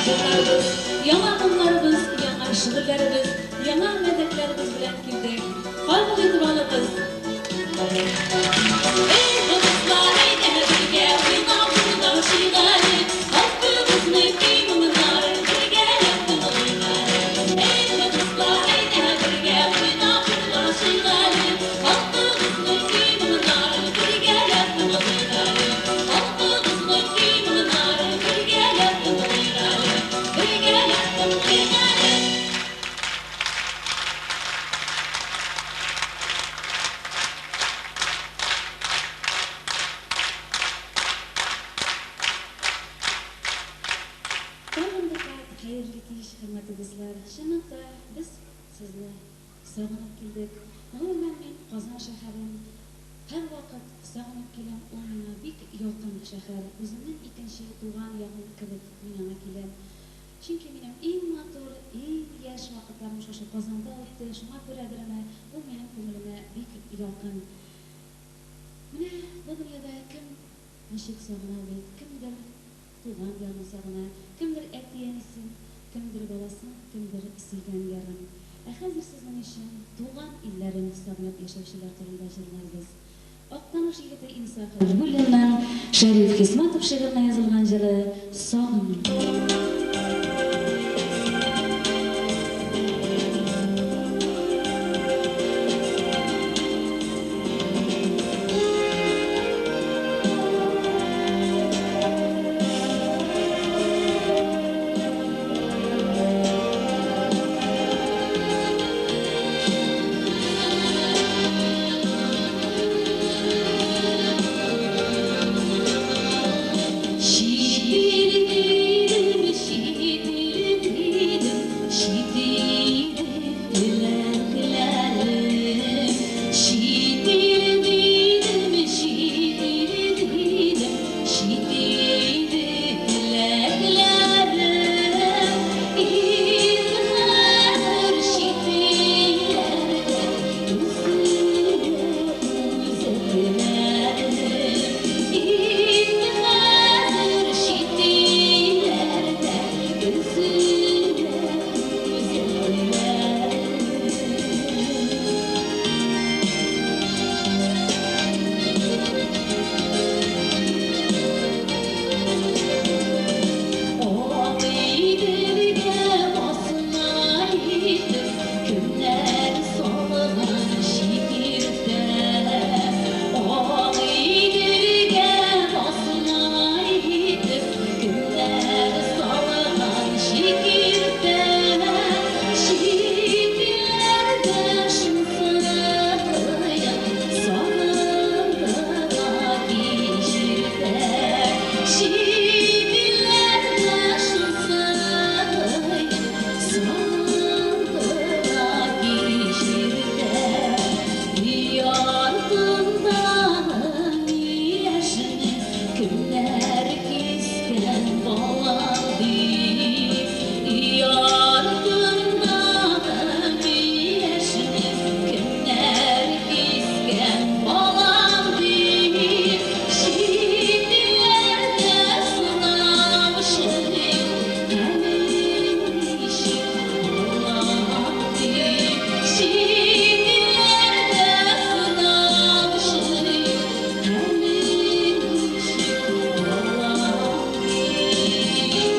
җырларыбыз, яңа моңнарыбыз, яңа шигырьләребез, яңа мәзәкләребез белән килдек. Кабул итеп алыгыз. Эй, дуслар, әйдә бергә уйнап уйнашыйк әле. Халкыбызның көй-моңнарын бергәләп тыңлыйк әле. Эй, дуслар, әйдә бергә уйнап уйнашыйк әле. Халкыбызның көй-моңнарын бергәләп тыңлыйк әле. Халкыбызның көй-моңнарын бергәләп тыңлыйк әле. Бергәләп тыңлыйк әле. Тагын бер кат хәерле кич, хөрмәтле дуслар! Чынлап та, без сезне сагынып килдек. Гомумән, мин Казан шәһәрен һәрвакыт сагынып киләм, ул миңа бик якын шәһәр, үземнең икенче туган ягым кебек мин аңа киләм. Чөнки минем иң матур, иң яшь вакытларым шушы Казанда үтте, шуңа күрәдерме, ул минем күңелемә бик якын. Менә бу дөньяда кем ничек сагына бит, кемдер туган ягын сагына, кемдер әти-әнисен, кемдер баласын, кемдер сөйгән ярын. Ә хәзер сезнең өчен туган илләрен сагынып яшәүчеләр турында җырларбыз. Актаныш егете Инсаф Хәбибуллинның Шәриф Хисмәтов шигыренә язылган җыры Сагыну. Чит ил дидем, чит ил дидем, чит иде теләкләрем. Чит ил дидем, чит ил дидем, чит иде теләкләрем. Инде хәзер чит илләрдә үзелә үзәкләрем. Инде хәзер чит илләрдә өзелә үзәкләрем. Агыйделгә басма итеп кемнәр салган чикерткә? Агыйделгә басма итеп кемнәр салган чикерткә? Чит илләрдә шунсы кыен, сагындыра кичертә. Чит илләрдә шунсы кыен, сагындыра кичертә. Өй артындагы миләшне кемнәр кискән, балам, дип. Өй артындагы миләшне кемнәр кискән, балам, дип. Чит илләрдә сораучы юк, хәлең ничек, балам, дип. Чит илләрдә сораучы юк, хәлең ничек, балам, дип.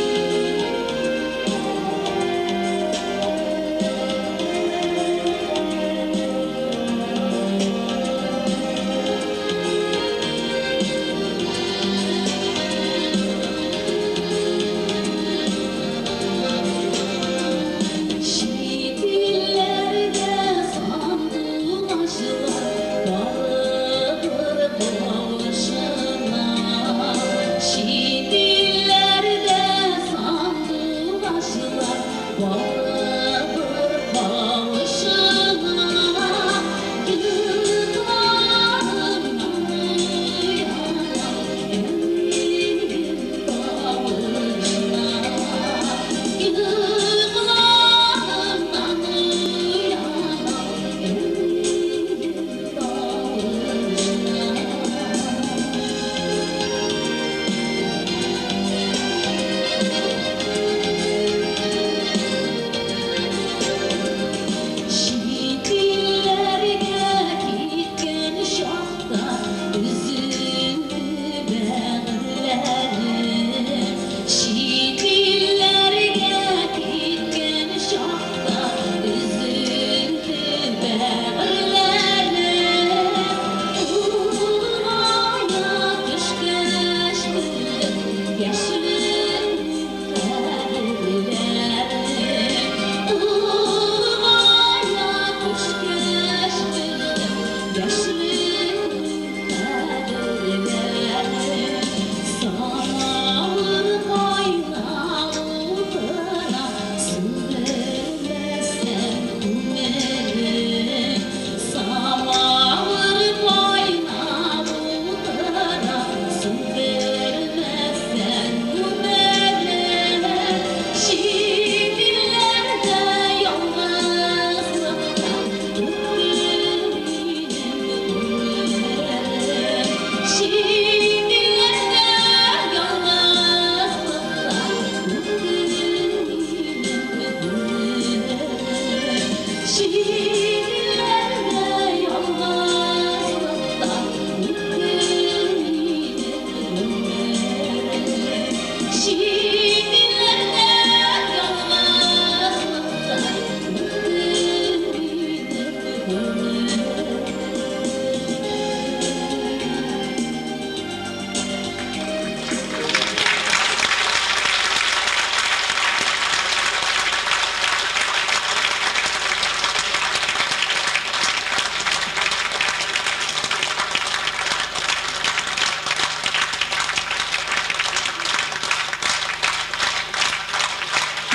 Чит илләрдә сандугачлар барыбер кавышына. Чит илләрдә сандугачлар барыбер кавышына. Йокларымнан уянам әнием тавышына. Йокларымнан уянам әнием тавышына.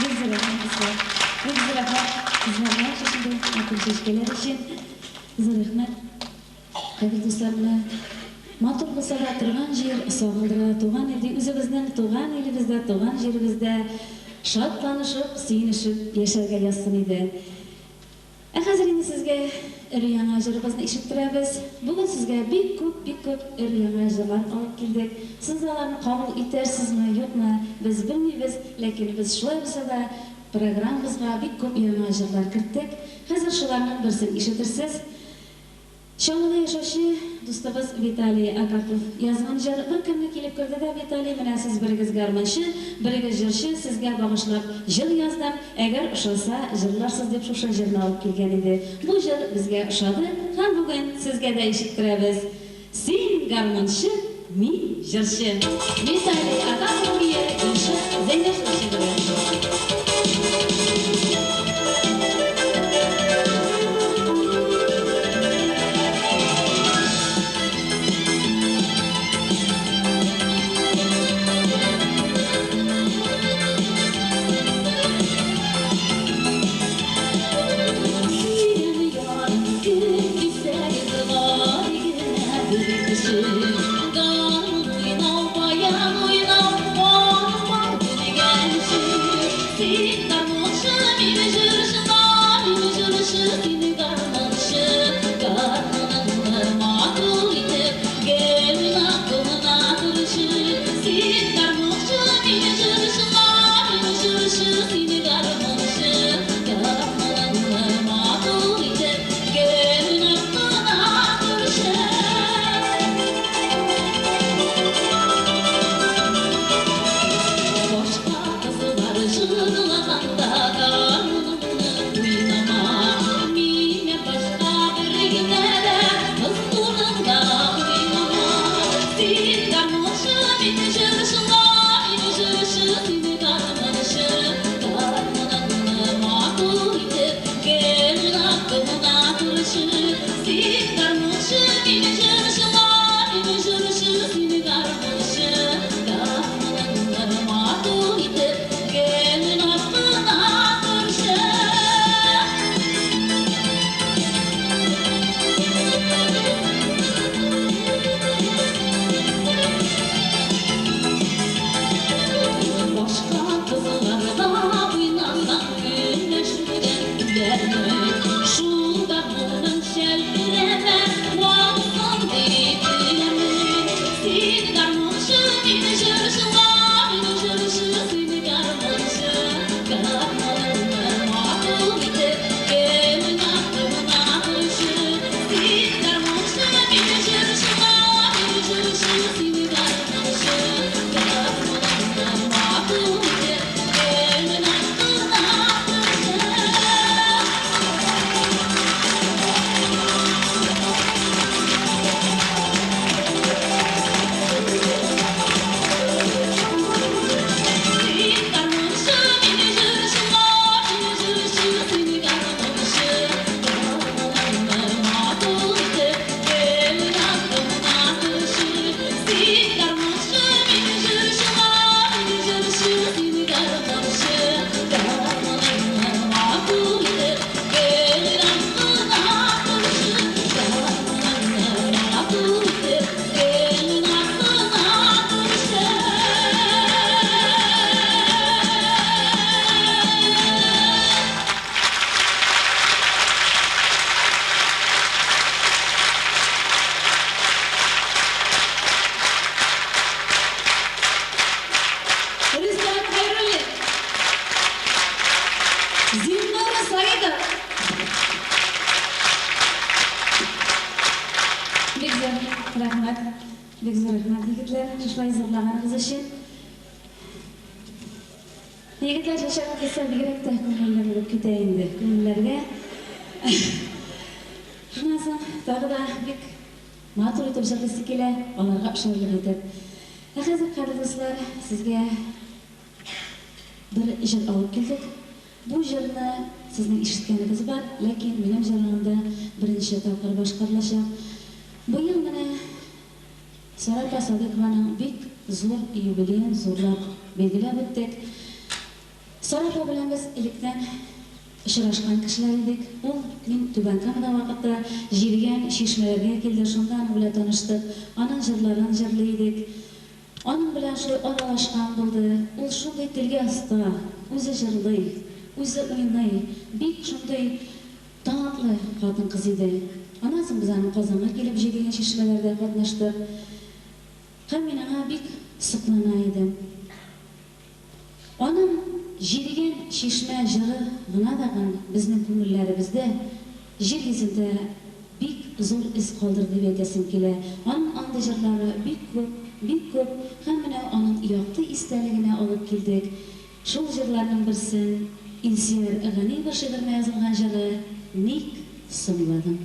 Бик зур рәхмәт, дуслар. Бик зур рәхмәт кызларга шушындый матур чәчкәләр өчен. Зур рәхмәт. Кадерле дуслар, менә матур булса да торган җир сагындыра туган ил ди. Үзебезнең туган илебездә, туган җиребездә шатланышып, сөенешеп яшәргә язсын иде. Ә хәзер инде сезгә өр-яңа җырыбызны ишеттерәбез. Бүген сезгә бик күп, бик күп өр-яңа җырлар алып килдек. Сез аларны кабул итәрсезме, юкмы, без белмибез, ләкин без шулай булса да программабызга бик күп яңа җырлар керттек. Хәзер шуларның берсен ишетерсез. Чаллыда яшәүче дустыбыз Виталий Агапов язган җыр. Бер көнне килеп керде дә Виталий, менә сез берегез гармунчы, берегез җырчы, сезгә багышлап җыр яздым, әгәр ошаса, җырларсыз дип шушы җырны алып килгән иде. Бу җыр безгә ошады һәм бүген сезгә дә ишеттерәбез. Син, гармунчы, мин, җырчы. Виталий Агапов көе, Илшат Зәйнәшев шигыре. Сөйгән ярым кем дисәгез, гади генә бер кеше. Гармун уйнау, баян уйнау, аның бар белгән эше. Син гармунчы, мин җырчы, мин җырчы, син гармунчы. Гармуныңны матур итеп, гел уйнап кына торчы. Син гармунчы, мин җырчы, мин җырчы, син гармунчы. Гармуныңны матур итеп, гел уйнап кына торчы. Башка кызлар җырлаганда гармуныңны уйнама. Миннән башка бер генә дә кыз турында уйлама. Син гармунчы, мин җырчы, мин җырчы, син гармунчы. Гармуныңны матур итеп, гел уйнап кына торчы. Син гармунчы, мин җырчы, мин җырчы, син гармунчы. Гармуныңны матур итеп, гел уйнап кына торчы. Башка кызларга уйнасаң, көнләшүдән үләрмен. Шул гармуның челпәрәмә ватсын дип теләрмен. Син гармунчы, мин җырчы, мин җырчы, син гармунчы. Гармуныңны матур итеп, гел уйнап кына торчы. Син гармунчы, мин җырчы, мин җырчы, син гармунчы. Гармуныңны матур итеп, гел уйнап кына торчы. Син гармунчы, мин җырчы, мин җырчы, син гармунчы. Гармуныңны матур итеп, гел уйнап кына торчы. Син гармунчы, мин җырчы, мин җырчы, син гармунчы. Гармуныңны матур итеп, гел уйнап кына торчы. Гармуныңны матур итеп, гел уйнап кына торчы. Рөстәм Хәйруллин. Зиннур Саидов. Бик зур рәхмәт. Бик зур рәхмәт, егетләр, шушылай зурлаганыгыз өчен. Егетләр чәчәк килсә, бигрәк тә күңелле булып китә инде күңелләргә. Шуннан соң тагы да бик матур итеп җырлыйсы килә, аларга ошарлык итеп. Ә хәзер, кадерле дуслар, сезгә бер җыр алып килдек. Бу җырны сезнең ишеткәнегез бар, ләкин минем җырлаганда беренче тапкыр башкарылачак. Быел менә Сара апа Садыйкованың бик зур юбилеен зурлап билгеләп үттек. Сара апа белән без электән очрашкан кешеләр идек. Ул мин Түбән Камада вакытта Җиргән чишмәләргә килде, шунда аның белән таныштык, аның җырларын җырлый идек. Аның белән шулай аралашкан булды. Ул шундый телгә оста, үзе җырлый, үзе уйный, бик шундый талантлы хатын-кыз иде. Аннан соң без аның Казанга килеп Җидегән чишмәләрдә катнаштык. Һәм мин аңа бик соклана идем. Аның Җидегән чишмә җыры гына дагын безнең күңелләребездә, җир йөзендә бик зур эз калдырды дип әйтәсем килә. Аның андый җырлары бик күп, бик күп һәм менә аның якты истәлегенә алып килдек. Шул җырларның берсен, Илсөяр Ганиева шигыренә язылган җыры Ник соңладың?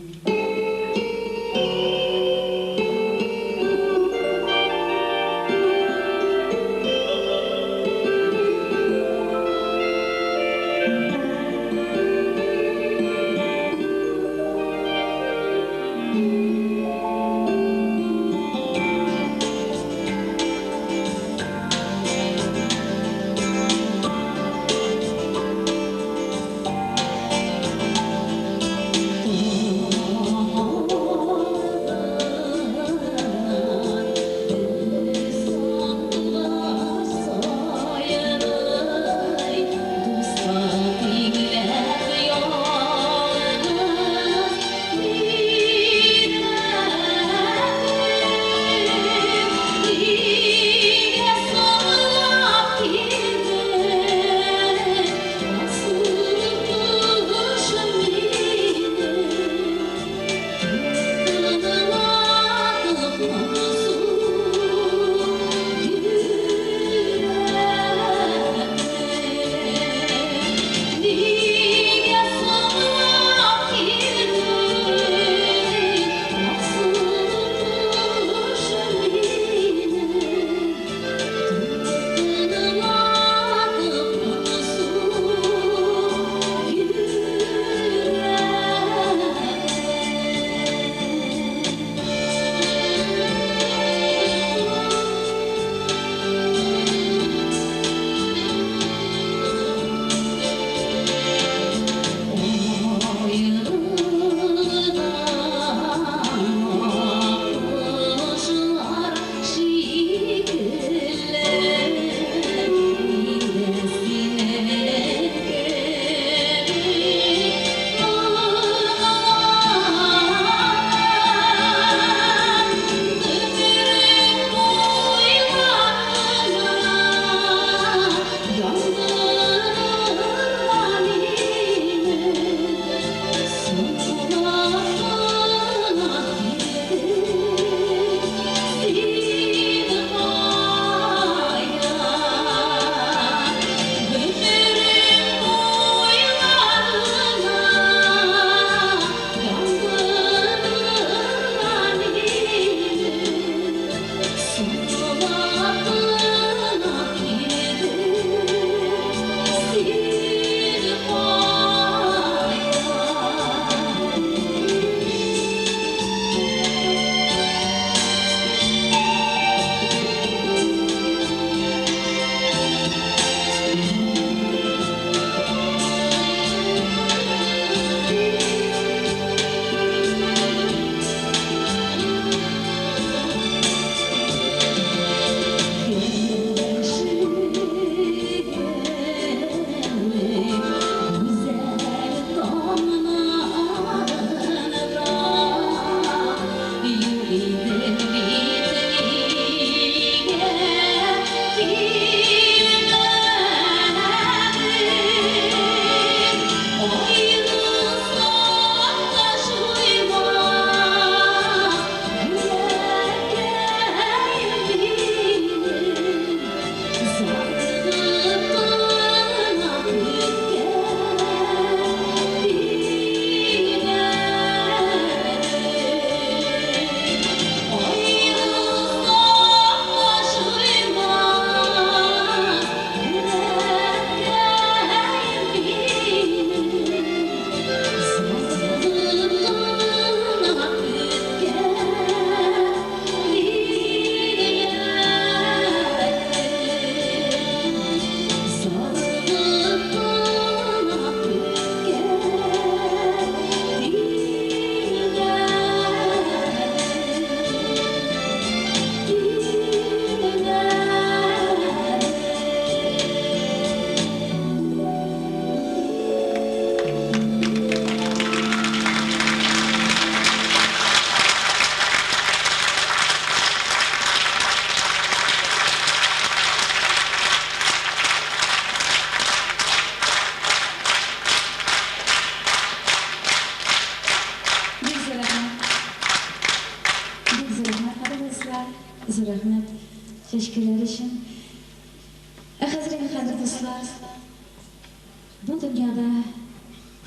Бу дөньяда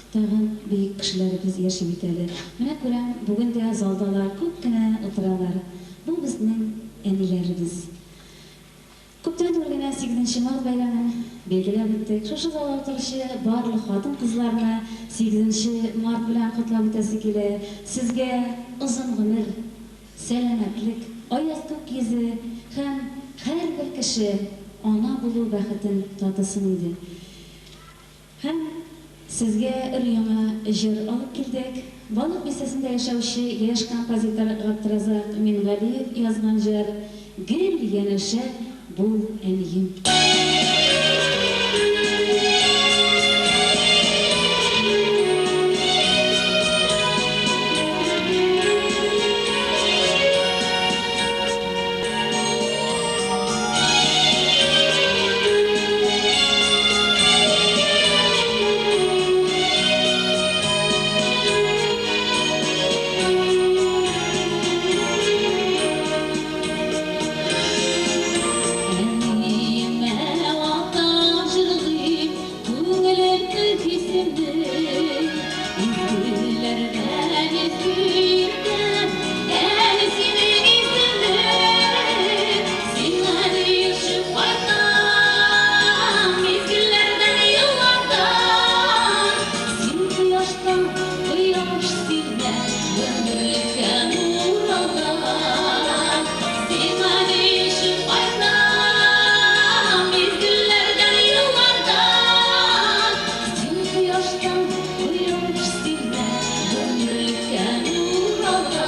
тагын бөек кешеләребез яши бит әле. Менә күрәм, бүген дә залда алар күп кенә утыралар. Бу безнең әниләребез. Күптән түгел генә сигезенче март бәйрәмен билгеләп үттек. Шушы залда утыручы барлык хатын-кызларны сигезенче март белән котлап үтәсе килә. Сезгә озын гомер, сәламәтлек, аяз күк йөзе һәм һәрбер кеше ана булу бәхетен татысын иде. Һәм сезгә өр-яңа җыр алып килдек. Балык Бистәсендә яшәүче яшь композитор Габдразак Мингалиев язган җыр Гел янәшә бул, әнием. Әниемә атап җырлыйм күңелемнең хисемне, Изгеләрдән изге итәм әле синең исемең. Сиңа ирешеп кайтам мизгелләрдән, еллардан. Син кояштан кояш сирнә, гомерлеккә нур алган. Сиңа ирешеп кайтам мизгелләрдән, еллардан. Син кояштан кояш сирнә, гомерлеккә нур алган.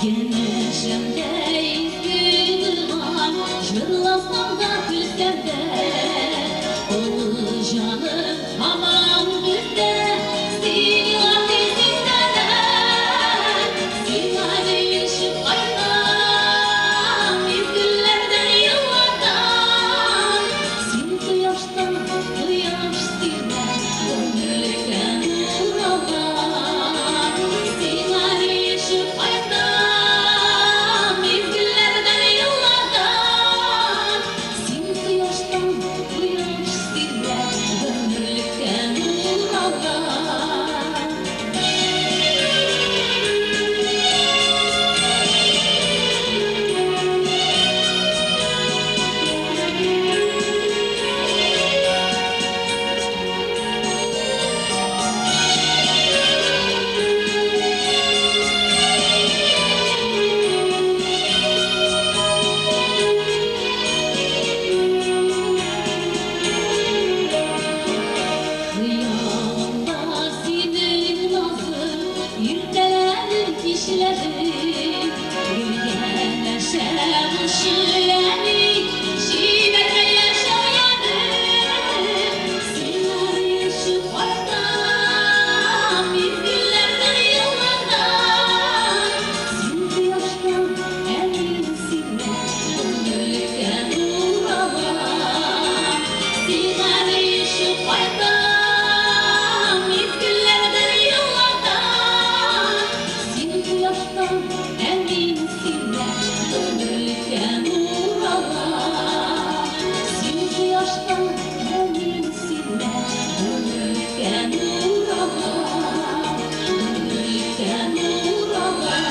Янәшәмдә изге догам, җырласам да, көлсәм дә, олы җаным һаман бездә, син илаһи синдәләр. Сиңа ирешеп кайтам мизгелләрдән, еллардан. Син кояштан кояш сирнә, гомерлеккә нур алган. Сиңа ирешеп кайтам мизгелләрдән, еллардан. Син кояштан кояш сирнә, гомерлеккә нур алган. Хыялымда синең назың, иртәләрем, кичләрем. Гел янәшә булчы, әни, җибәрмә яшәү ямен. Сиңа ирешеп кайтам мизгелләрдән, еллардан. Син кояштан, әни, синнән гомерлеккә нур алган. Сиңа ирешеп кайтам мизгелләрдән, еллардан. Син кояштан, әни, синнән гомерлеккә нур алган. Син кояштан, әни, синнән гомерлеккә нур алган. Гомерлеккә нур алган.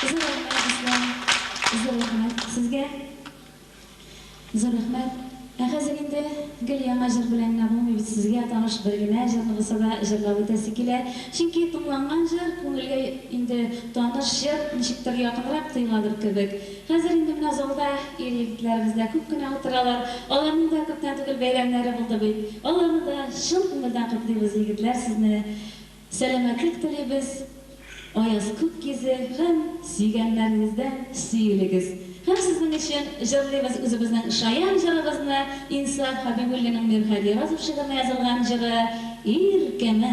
Зур рәхмәт, Ислам. Зур рәхмәт сезгә. Зур рәхмәт. Ә хәзер инде гел яңа җыр белән генә булмый бит, сезгә таныш бер генә җырны булса да җырлап үтәсе килә. Чөнки тыңланган җыр күңелгә инде таныш җыр ничектер якынрак тоеладыр кебек. Хәзер инде менә залда ир-егетләребез дә күп кенә утыралар. Аларның да күптән түгел бәйрәмнәре булды бит. Аларны да чын күңелдән котлыйбыз, егетләр, сезне. Сәламәтлек телибез, аяз күк йөзе һәм сөйгәннәрегездән сөелегез. Һәм сезнең өчен җырлыйбыз үзебезнең шаян җырыбызны, Инсаф Хәбибуллинның Мирһади Разов шигыренә язылган җыры Иркәмә.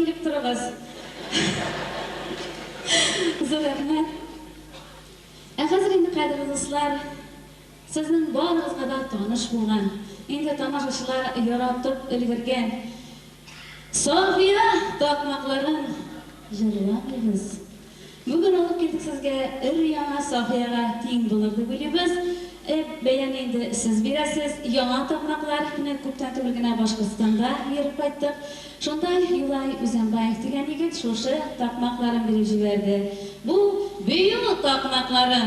килеп торыгыз. Зур рәхмәт. Ә хәзер инде, кадерле дуслар, сезнең барыгызга да таныш булган, инде тамашачылар яратып өлгергән Сафия такмакларын җырламыйбыз. Бүген алып килдек сезгә өр-яңа Сафияга тиң булыр дип уйлыйбыз. Э, бәяне инде сез бирәсез. Яңа такмаклар, менә күптән түгел генә Башкортстанда йөреп кайттык. Шунда Юлай Үзәнбаев дигән егет шушы такмакларын биреп җибәрде. Бу бию такмаклары.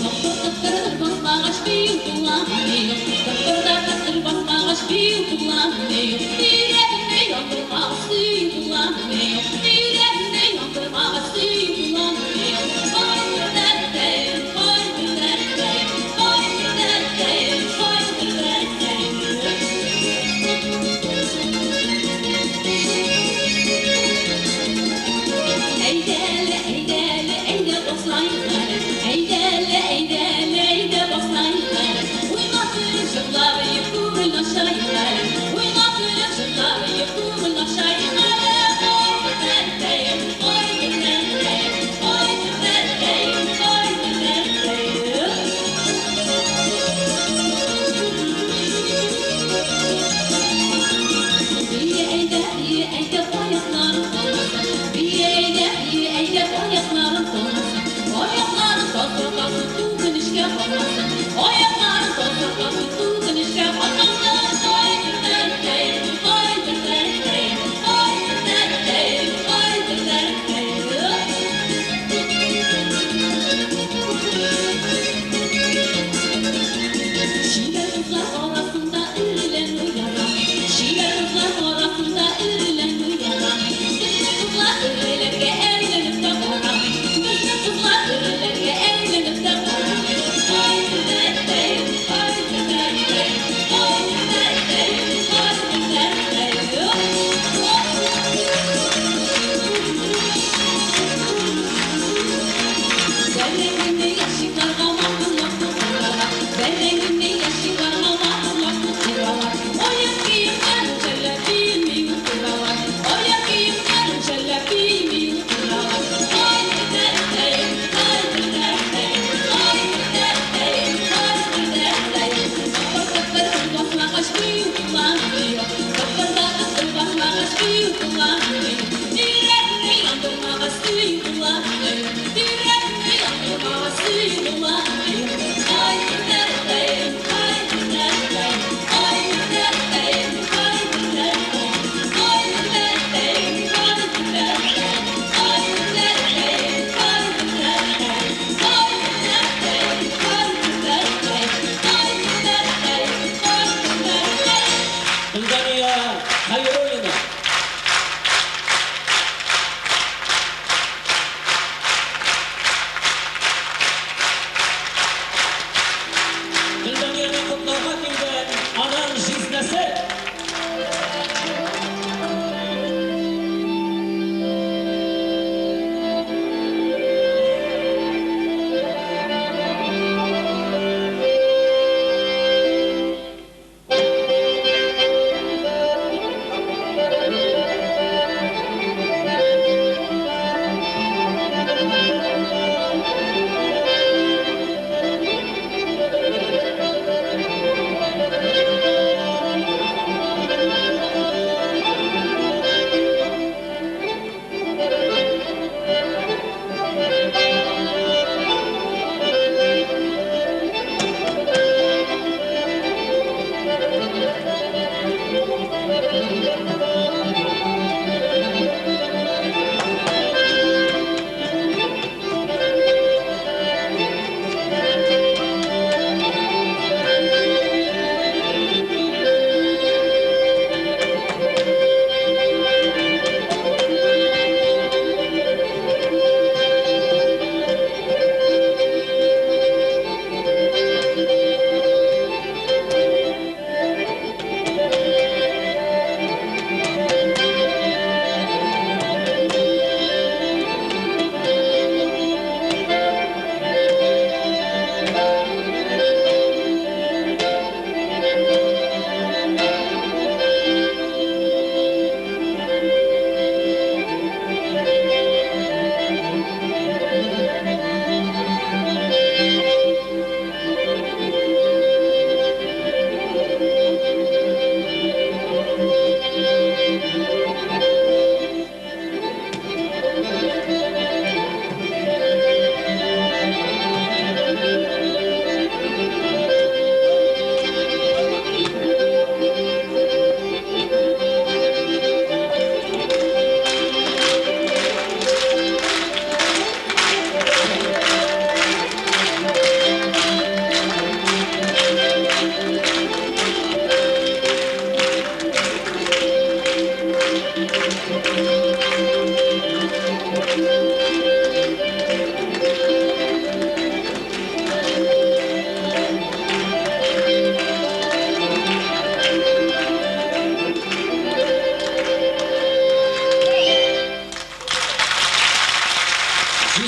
Тыптыр-тыптыр басмагач бию була, бию. Тыптыр-тыптыр басмагач бию була, бию. Йөрәгемне яндырмагач сөю була, бию. Йөрәгемне яндырмагач сөю була, бию. Ай, дәрттәй, ай, дәрттәй, ай, дәрттәй, ай, дәрттәй.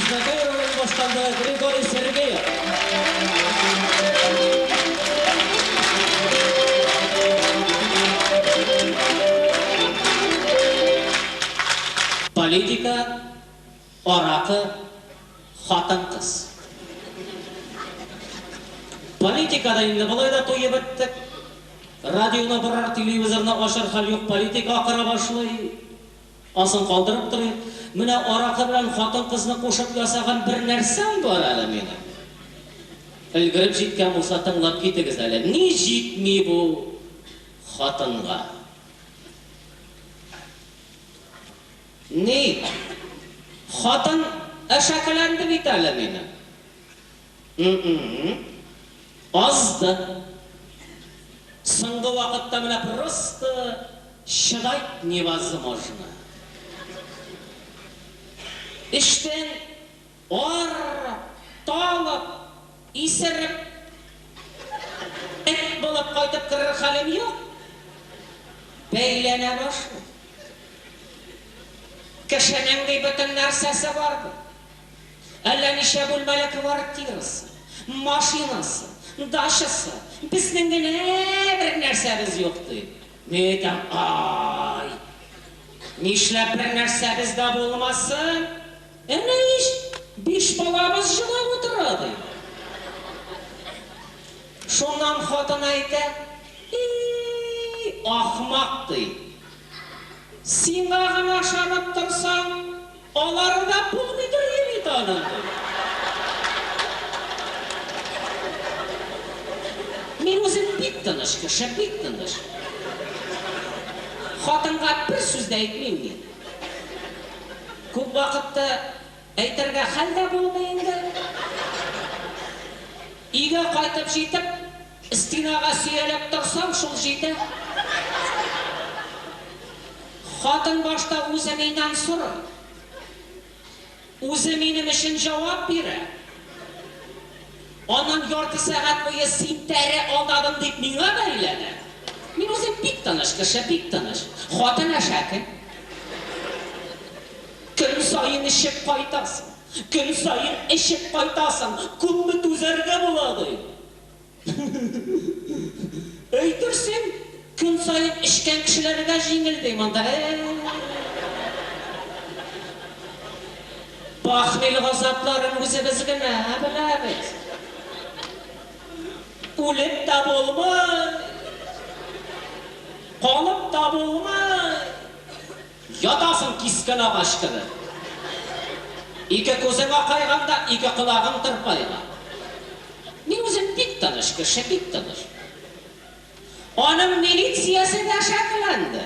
Чистакай ролен башкарды Григорий Сергеев. Политика, аракы, хатын-кыз. Политикада инде болай да туеп беттек. Радионы борыр, телевизорны ачар хәл юк, политика акыра башлый. Асын калдырып торыйк. Менә аракы белән хатын-кызны кушып ясаган бер нәрсәм бар әле минем. Өлгереп җиткән булса, тыңлап китегез әле. Ни җитми бу хатынга? Ни? Хатын әшәкеләнде бит әле минем. М-м-м. Азды. Соңгы вакытта менә просто чыдать невозможно. Эштән арып, талып, исереп, эт булып кайтып керер хәлем юк. Бәйләнә башлый. Кешенең ди бөтен нәрсәсе бар ди. Әллә ничә бүлмәле квартирасы, машинасы, дачасы, безнең генә бер нәрсәбез юк, ди. Мин әйтәм, ай, нишләп бер нәрсәбез дә булмасын? Әнә ич, биш балабыз җылап утыра, ди. Шуннан хатын әйтә, и, ахмак, ди. Сиңа гына ышанып торсаң, алары да булмыйдыр бит аның, ди. Мин үзем бик тыныч кеше, бик тыныч. Хатынга бер сүз дә әйтмим мин. Күп вакытта әйтергә хәл дә булмый инде. Өйгә кайтып җитеп, стенага сөялеп торсам, шул җитә. Хатын башта үзе миннән сорый. Үзе минем өчен җавап бирә. Аннан ярты сәгать буе син тәре алдадың дип миңа бәйләнә. Мин үзем бик тыныч кеше, бик тыныч. Хатын әшәке. Көн саен эчеп кайтасың. Көн саен эчеп кайтасың. Күпме түзәргә була, ди. Әйтерсең, көн саен эчкән кешеләргә җиңел ди монда. Похмель газапларын үзебез генә беләбез. Үлеп тә булмый, калып та булмый. Ятасың кискен агач кебек. Ике күзең акайган да, ике колагың тырпайган. Мин үзем бик тыныч кеше, бик тыныч. Аның милициясе дә шәкләнде.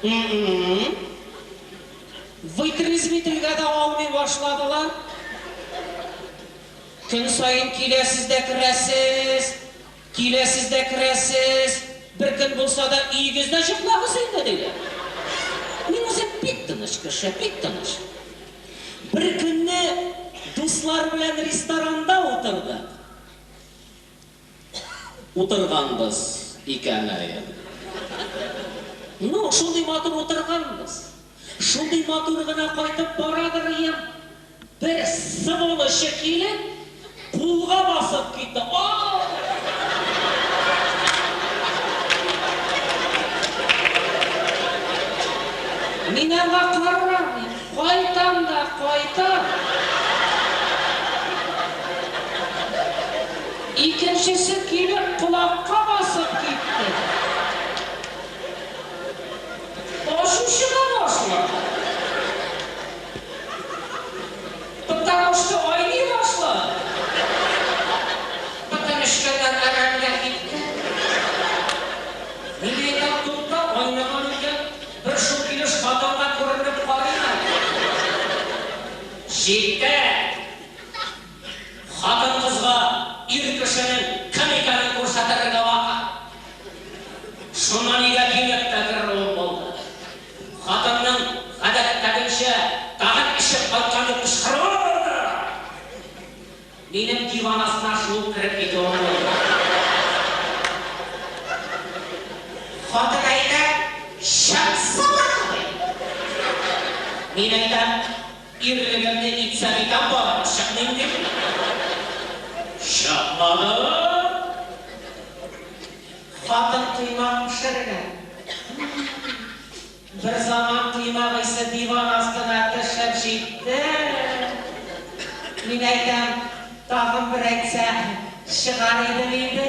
М-м-м. Вытрезвительгә дә алмый башладылар. Көн саен киләсез дә керәсез, киләсез дә керәсез, бер көн булса да өегездә җоклагыз инде, диләр. Мин үзем бик тыныч кеше, бик тыныч. Бер көнне дуслар белән ресторанда утырдык. Утырганбыз икән әле. Ну, шундый матур утырганбыз. Шундый матур гына кайтып барадыр ием. Бер сволочы килеп, кулга басып китте. Ай! Мин аңа карамыйм, кайтам да кайтам. Икенчесе килеп, колакка басып китте. Ачу чыга башлады. Потому что айный башлады. Бөтен эчкәннәр әрәмгә китте. Мин әйтәм, тукта, айныган икән, бер шул килеш хатынга күренеп карыйм әле. Җитте! Хатын-кызга ир кешенең кем икәнен күрсәтергә вакыт. Шуннан өйгә килеп тә керүем булды. Хатынның, гадәттәгенчә, тагын эчеп кайткан дип кычкыруы булды. Минем диван астына шуып кереп китүем булды. Хатын әйтә, Чык собака, ди. Мин әйтәм. Ирлегемне итсәм итәм, барыбер чыкмыйм, дим. Чыкмады. Хатын коймак пешергән. Берзаман коймак исе диван астына төшеп җитте. Мин әйтәм, тагын бер әйтсә, чыгар идем инде.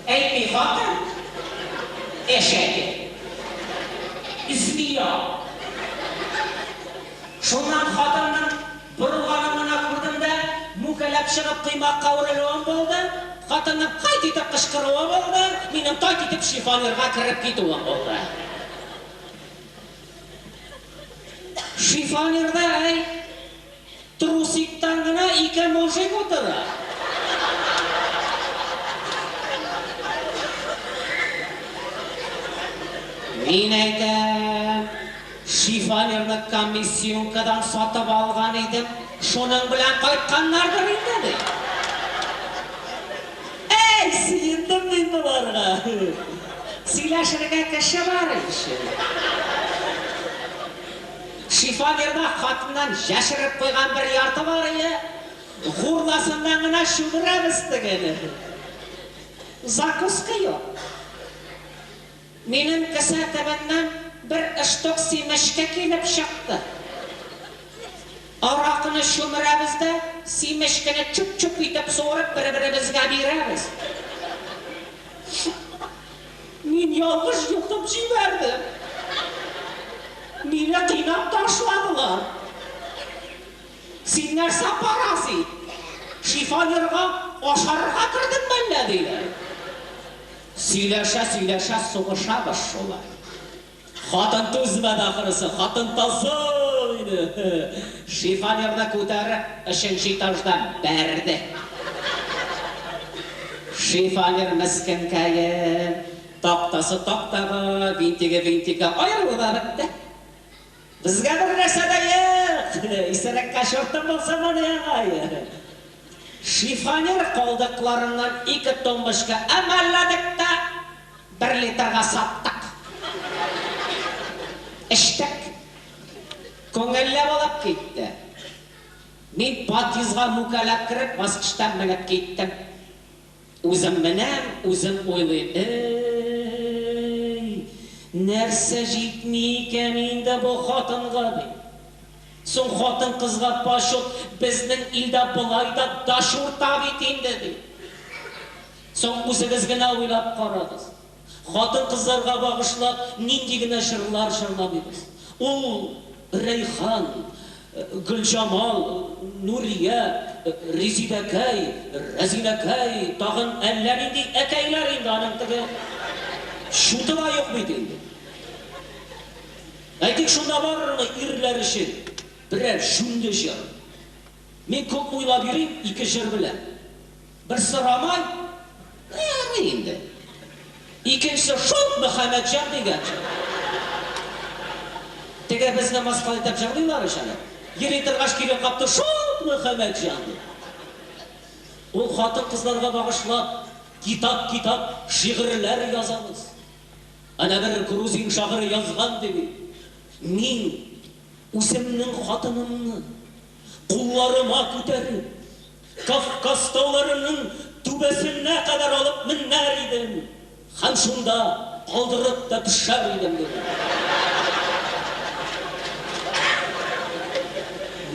Әйтми хатын. Әшәке. Змея. Шуннан хатынның борылганын гына күрдем дә, мүкәләп чыгып коймакка үрелүем булды, хатынның кайт итеп кычкыруы булды, минем тайт итеп шифоньерга кереп китүем булды. Шифоньерда, әй, трусиктан гына ике мужик утыра. Мин әйтәм, шифоньерны комиссионкадан сатып алган идем, шуның белән кайтканнардыр инде, ди. Әй, сөендем мин боларга. Сөйләшергә кеше бар ич. Шифоньерда хатыннан яшереп куйган бер ярты бар ие, гурласыннан гына чүмерәбез тегене. Закуска юк. Минем кесә төбеннән бер штук семечкә килеп чыкты. Аракыны чүмерәбез дә, семечкәне чүп-чүп итеп суырып бер-беребезгә бирәбез. Мин ялгыш йотып җибәрдем. Мине кыйнап ташладылар. Син нәрсә, паразит, шифоньерга ашарга кердең мәллә, диләр. Сөйләшә-сөйләшә сугышабыз шулай. Хатын түзмәде ахрысы, хатын таза иде. Шифоньерны күтәреп, өченче этаждан бәрде. Шифоньер мескенкәем, тактасы тактага, винтигы винтикка аерылып да бетте. Безгә бер нәрсә дә юк! Исереккә чортым булсын моны ягай! Шифоньер калдыкларыннан ике тумбочка әмәлләдек тә, бер литрга саттык. Эчтек. Күңелле булып китте. Мин подъездга мүкәләп кереп, баскычтан менеп киттем. Үзем менәм, үзем уйлыйм, Әй, нәрсә җитми икән инде бу хатынга, дим. Соң хатын-кызга почет безнең илдә болай да дашурта бит инде, дим. Соң үзегез генә уйлап карагыз. Хатын-кызларга багышлап нинди генә җырлар җырламыйбыз. Ул Рәйхан, Гөлҗамал, Нурия, Резидәкәй, Рәзинәкәй, тагын әллә нинди әкәйләр инде аның теге чуты да юк бит инде. Әйтик, шунда барырмы ирләр өчен берәр җүнле җыр? Мин күп уйлап йөрим, ике җыр беләм. Берсе Рамай, ну ярый инде. Икенчесе шул Мөхәммәтҗан дигән җыр. Теге безне мыскыл итеп җырлыйлар ич әле. Йөри торгач килеп капты шул Мөхәммәтҗан дип. Ул хатын-кызларга багышлап китап-китап шигырьләр язабыз. Әнә бер грузин шагыйре язган ди бит, Мин үземнең хатынымны кулларыма күтәреп, Кавказ тауларының түбәсенә кадәр алып менәр идем һәм шунда калдырып та төшәр идем, диде.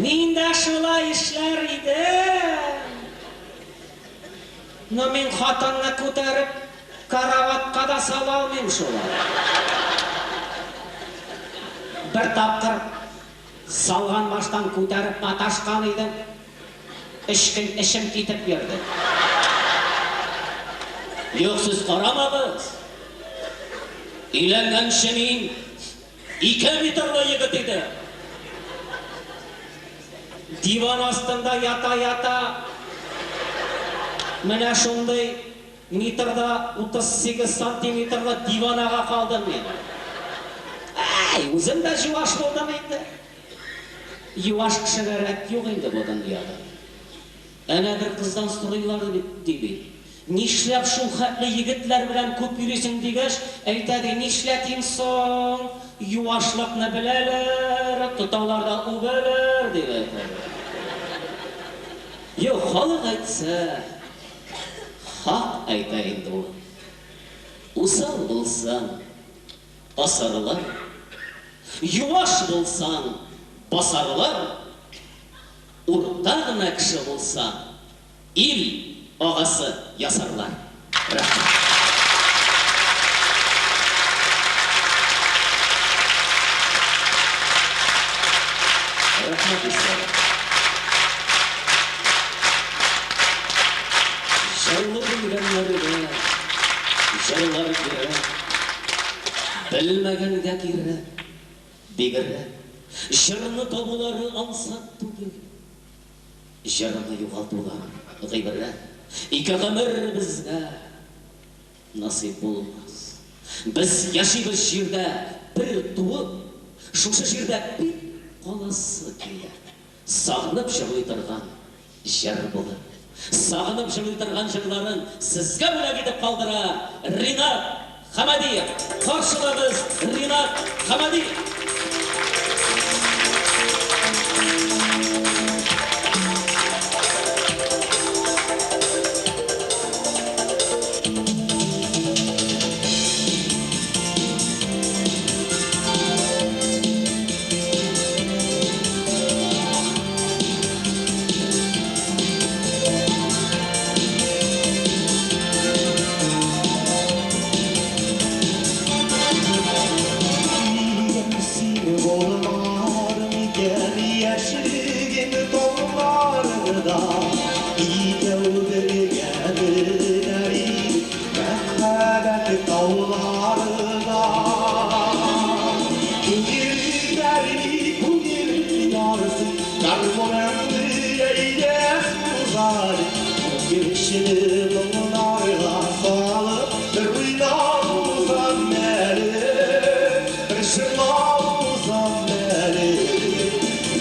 Мин дә шулай эшләр идем. Но мин хатынны күтәреп караватка да сала алмыйм шулай. Бер тапкыр Салган баштан күтәреп маташкан идем, өч көн эчем китеп йөрде. Юк, сез карамагыз. Өйләнгәнче мин ике метрлы егет идем. Диван астында ята-ята менә шундый Метр да 38 сантиметрлы диванага калдым мин. Әй, үзем дә җуаш булдым инде. Юаш кешегә рәт юк инде бу дөньяда. Әнә бер кыздан сорыйлар ди бит. Нишләп шул хәтле егетләр белән күп йөрисең дигәч, әйтә ди, нишләтим соң, юашлыкны беләләр, тоталар да үбәләр, дип әйтәләр. Юк, халык әйтсә, хак әйтә инде ул. Усал булсаң, асарлар, юаш булсаң, басарлар, урта гына кеше булсаң, ил агасы ясарлар. Рәхмәт. Рәхмәт, дуслар. Җырлы белгәннәргә җырлар кирәк, белмәгәнгә кирәк, бигрәк. Җырны табулары ансат түгел. Җырны югалтулар гыйбрәт. Ике гомер безгә насыйп булмас. Без яшибез җирдә бер туып, шушы җирдә бик каласы килә. Сагынып җырлый торган җыр булып. Сагынып җырлый торган җырларын сезгә бүләк итеп калдыра Ринат Хәмәдиев. Каршылагыз, Ринат Хәмәдиев! Минем сине булмадым икән яшьлегем тауларда, Икәү бергә менәр идек мәхәббәт тауларына. Күңелем әрни, күңелем ярсый, гармуныңны әйдә сузар. Күгәрчене моңнарга салып, бер уйнап узам әле, бер җырлап узам әле.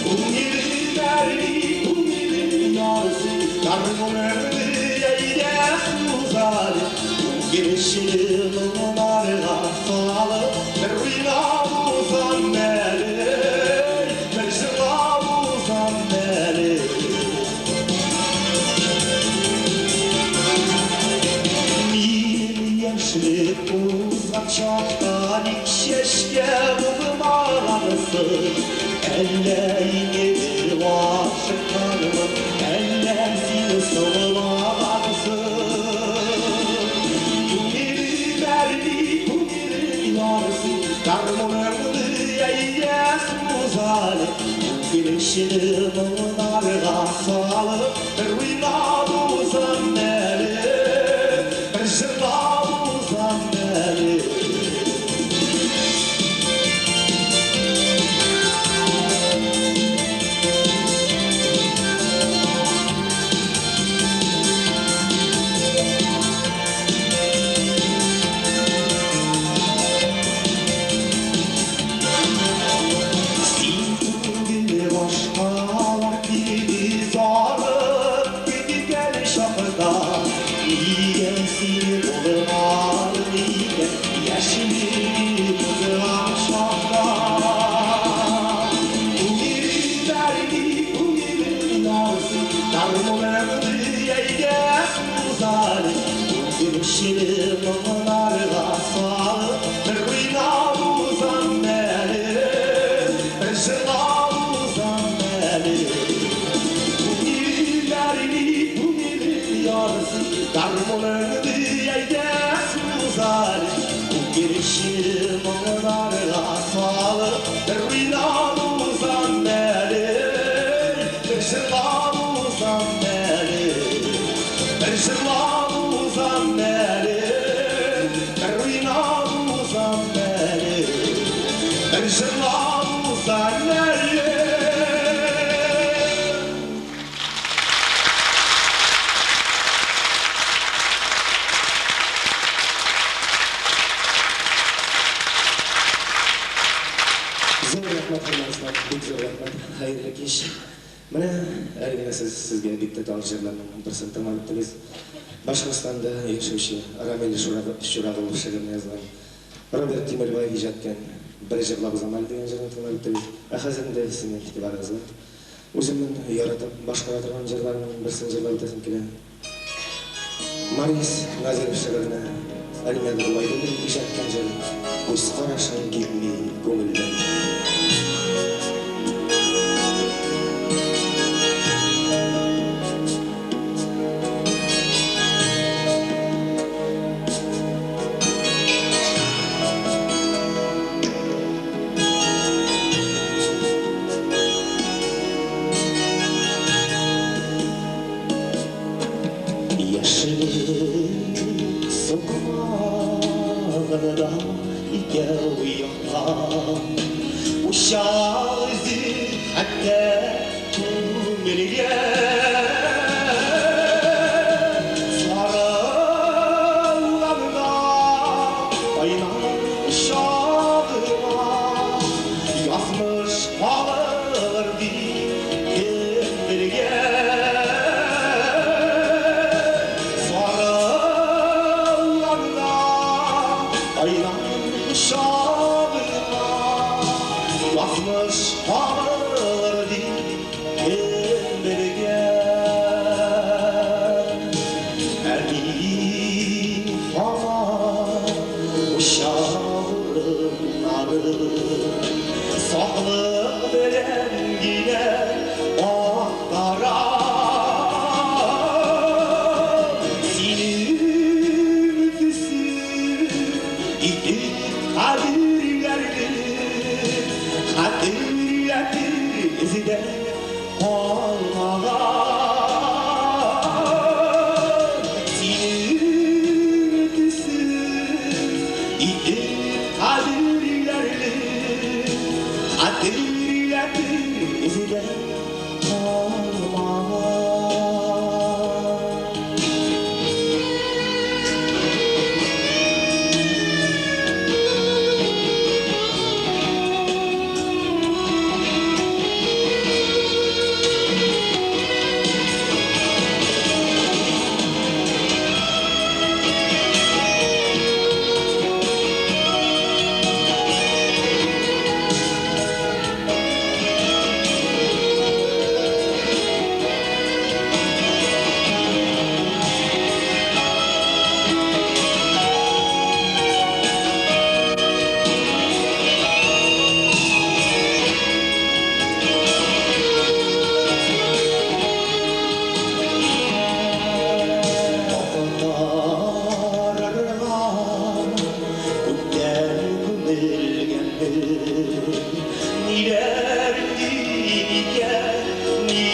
Күңелем әрни, күңелем ярсый, гармуныңны әйдә сузар. Күгәрчене моңнарга салып, бер уйнап узам әле, бер җырлап узам әле. Минем яшьлек узган чакта ник чәчкә булмагансың? Әллә инде ашыкканмын, әллә син соңлагансың? Күңелем әрни, күңелем ярсый, гармуныңны әйдә сузар. Күгәрчене моңнарга салып, бер уйнап узам әле, бер җырлап узам әле. Син түгел, башкалар килде зарып көткән чакта, нигә син булмадың икән яшьлегем узган чакта? Күңелем әрни, күңелем ярсый, гармуныңны әйдә сузар. Күгәрчене моңнарга салып, бер уйнап узам әле, бер җырлап узам әле. Күңелем әрни, күңелем ярсый, гармуныңны әйдә сузар. Күгәрчене моңнарга салып, бер уйнап узам әле, бер җырлап узам әле. Бер җырлап узам әле, бер уйнап узам әле, бер җырлап узам әле. Зур рәхмәт, хөрмәтле, бик зур рәхмәт. Хәерле кич. Менә әле генә сез сезгә бик тә таныш җырларның берсен тыңлап үттегез. Башкортстанда яшәүче Рамил Чурагылов шигырен язган, Роберт Тимербаев иҗат иткән Бер җырлап узам әле дигән җырны тыңлап үттегез. Ә хәзер инде сезнең игътибарыгызга үземнең яратып башкара торган җырларымның берсен җырлап үтәсем килә. Марис Назиров шигыренә Әлмәт Гобәйдуллин иҗат иткән җыр Күз карашың китми күңелдән. Яшьлек сукмагында икәү яткан Учак эзе хәтта күңелгә Сарылганда кайнар кочагыма Язмыш калыр дип кем белгән Сарылганда кайнар кочагыма Язмыш калыр дип кем белгән Ә мин һаман учак урыннарын Саклык белән генә актарам. Синең төсең итеп кадерләрне хәтерләтер эздә калмаган. Синең төсең итеп кадерләрне хәтерләтер эздә калмаган. Актарырга күптән күмелгәнмен. Ниләр дим икән, ни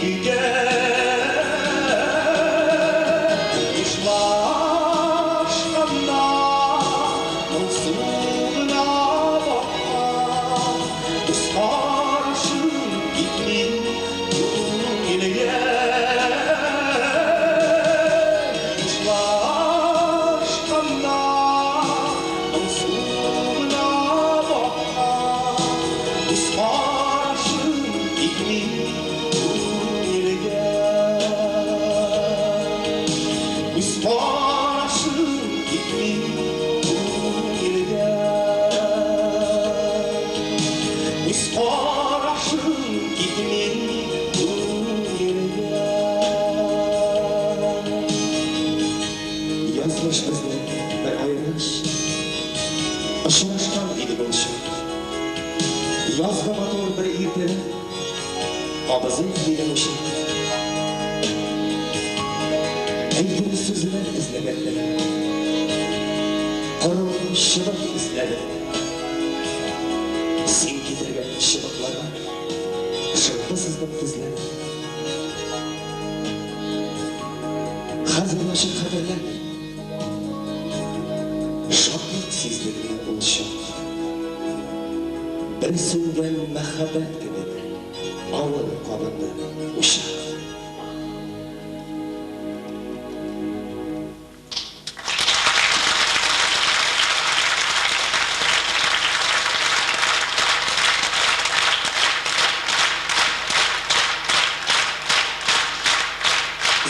көтәм? Хушлашканда моңсу гына баккан Күз карашың китми күңелгә. Хушлашканда моңсу гына баккан Күз карашың китми күңелгә. Күз карашың китми күңелгә. Күз карашың китми күңелгә. Язмыш безне бер аергач, очрашкан идек ул чак. Язгы матур бер иртәдә кабызыйк дидем учак. Әйтер сүзләр эзләгәндә, коры чыбык эзләдем. Син китергән чыбыкларга шырпы сыздым тезләнеп. Хәзер ачык хәтерләмим. Шатлык сиздерде ул чак. Бер сүнгән мәхәббәт кебек авыр кабынды учак.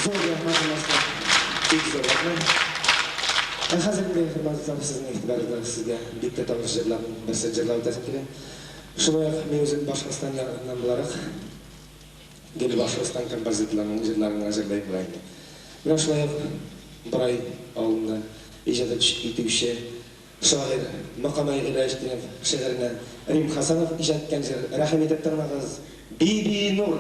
Зур рәхмәт, дуслар. Бик зур рәхмәт. Ә хәзер инде, хөрмәтле дуслар, сезнең игътибарыгызга сезгә бик тә таныш җырларның берсен җырлап үтәсем килә. Шулай ук мин үзем Башкортстан ягыннан буларак, гел Башкортстан композиторларының җырларын гына җырлыйм була инде. Менә шулай ук Борай авылында иҗат итүче шагыйрь Мокамай Гыйләҗетдинов шигыренә Рим Хәсәнов иҗат иткән җыр, рәхим итеп тыңлагыз, Бибинур!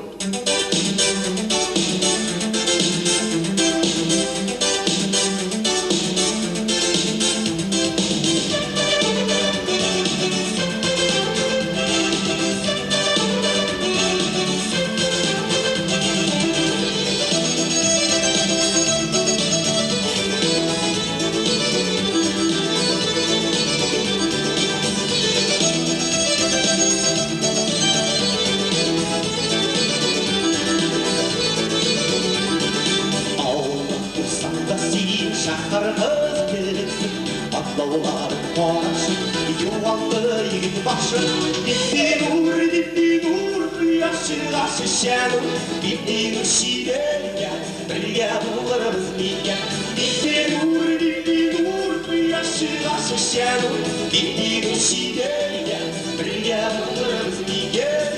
Авылда тусаң да син шәһәр кыз кебексең, Атлауларың карашы, югалды егет башы. Бибинур, Бибинур, кояш чыга шешә нур, Бибинур чибәр икән, бергә булырбыз микән? Бибинур, Бибинур, кояш чыга шешә нур, Бибинур чибәр икән, бергә булырбыз микән?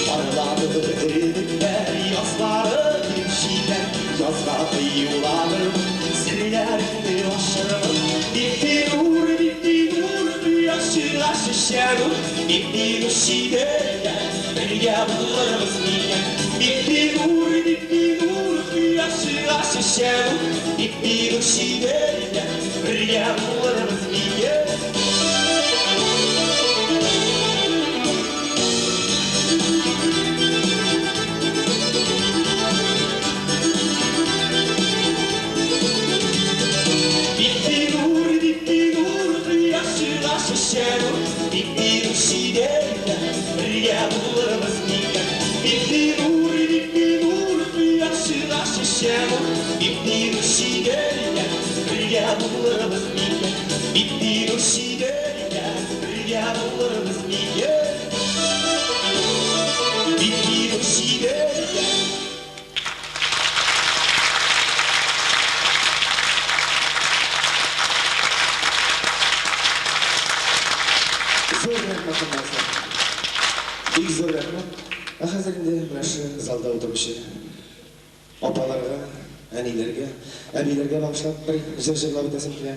Карлары эределәр, язлары килеп җитәр, Язга кыюланырмын, серләреңне ачырмын. Бибинур, Бибинур, кояш чыга шешә нур, Бибинур чибәр икән, бергә булырбыз микән? Бибинур, Бибинур, кояш чыга шешә нур, Бибинур чибәр икән, бергә булырбыз микән? Бибинур, Бибинур, кояш чыга шешә нур, Бибинур чибәр икән, бергә булырбыз микән? Бибинур, Бибинур, кояш чыга шешә нур, Бибинур чибәр икән, бергә булырбыз микән? Бибинур чибәр икән, бергә булырбыз микән? Бибинур чибәр икән. Зур рәхмәт, хөрмәтле. Бик зур рәхмәт. Ә хәзер инде менә шу залда утыручы апаларга, әниләргә, әбиләргә багышлап бер җыр җырлап үтәсем килә.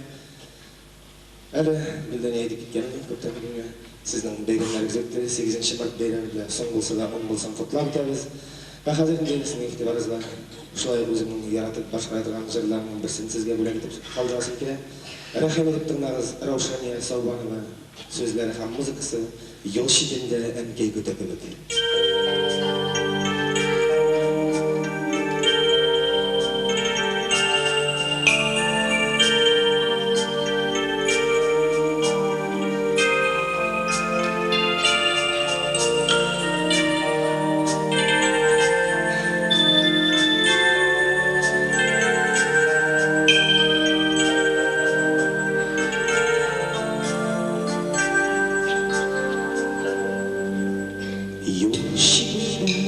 Әле Гөлдәния әйтеп киткән иде, күптән түгел генә сезнең бәйрәмнәрегез үтте, 8 март бәйрәме белән соң булса да, уң булсын котлап үтәбез. Ә хәзер инде сезнең игътибарыгызга шулай ук үземнең яратып башкара торган җырларымның берсен сезгә бүләк итеп калдырасым килә. Рәхим итеп тыңлагыз, Раушания Саубанова сүзләре һәм музыкасы Юл читендә әнкәй көтә кебек. Юл читендә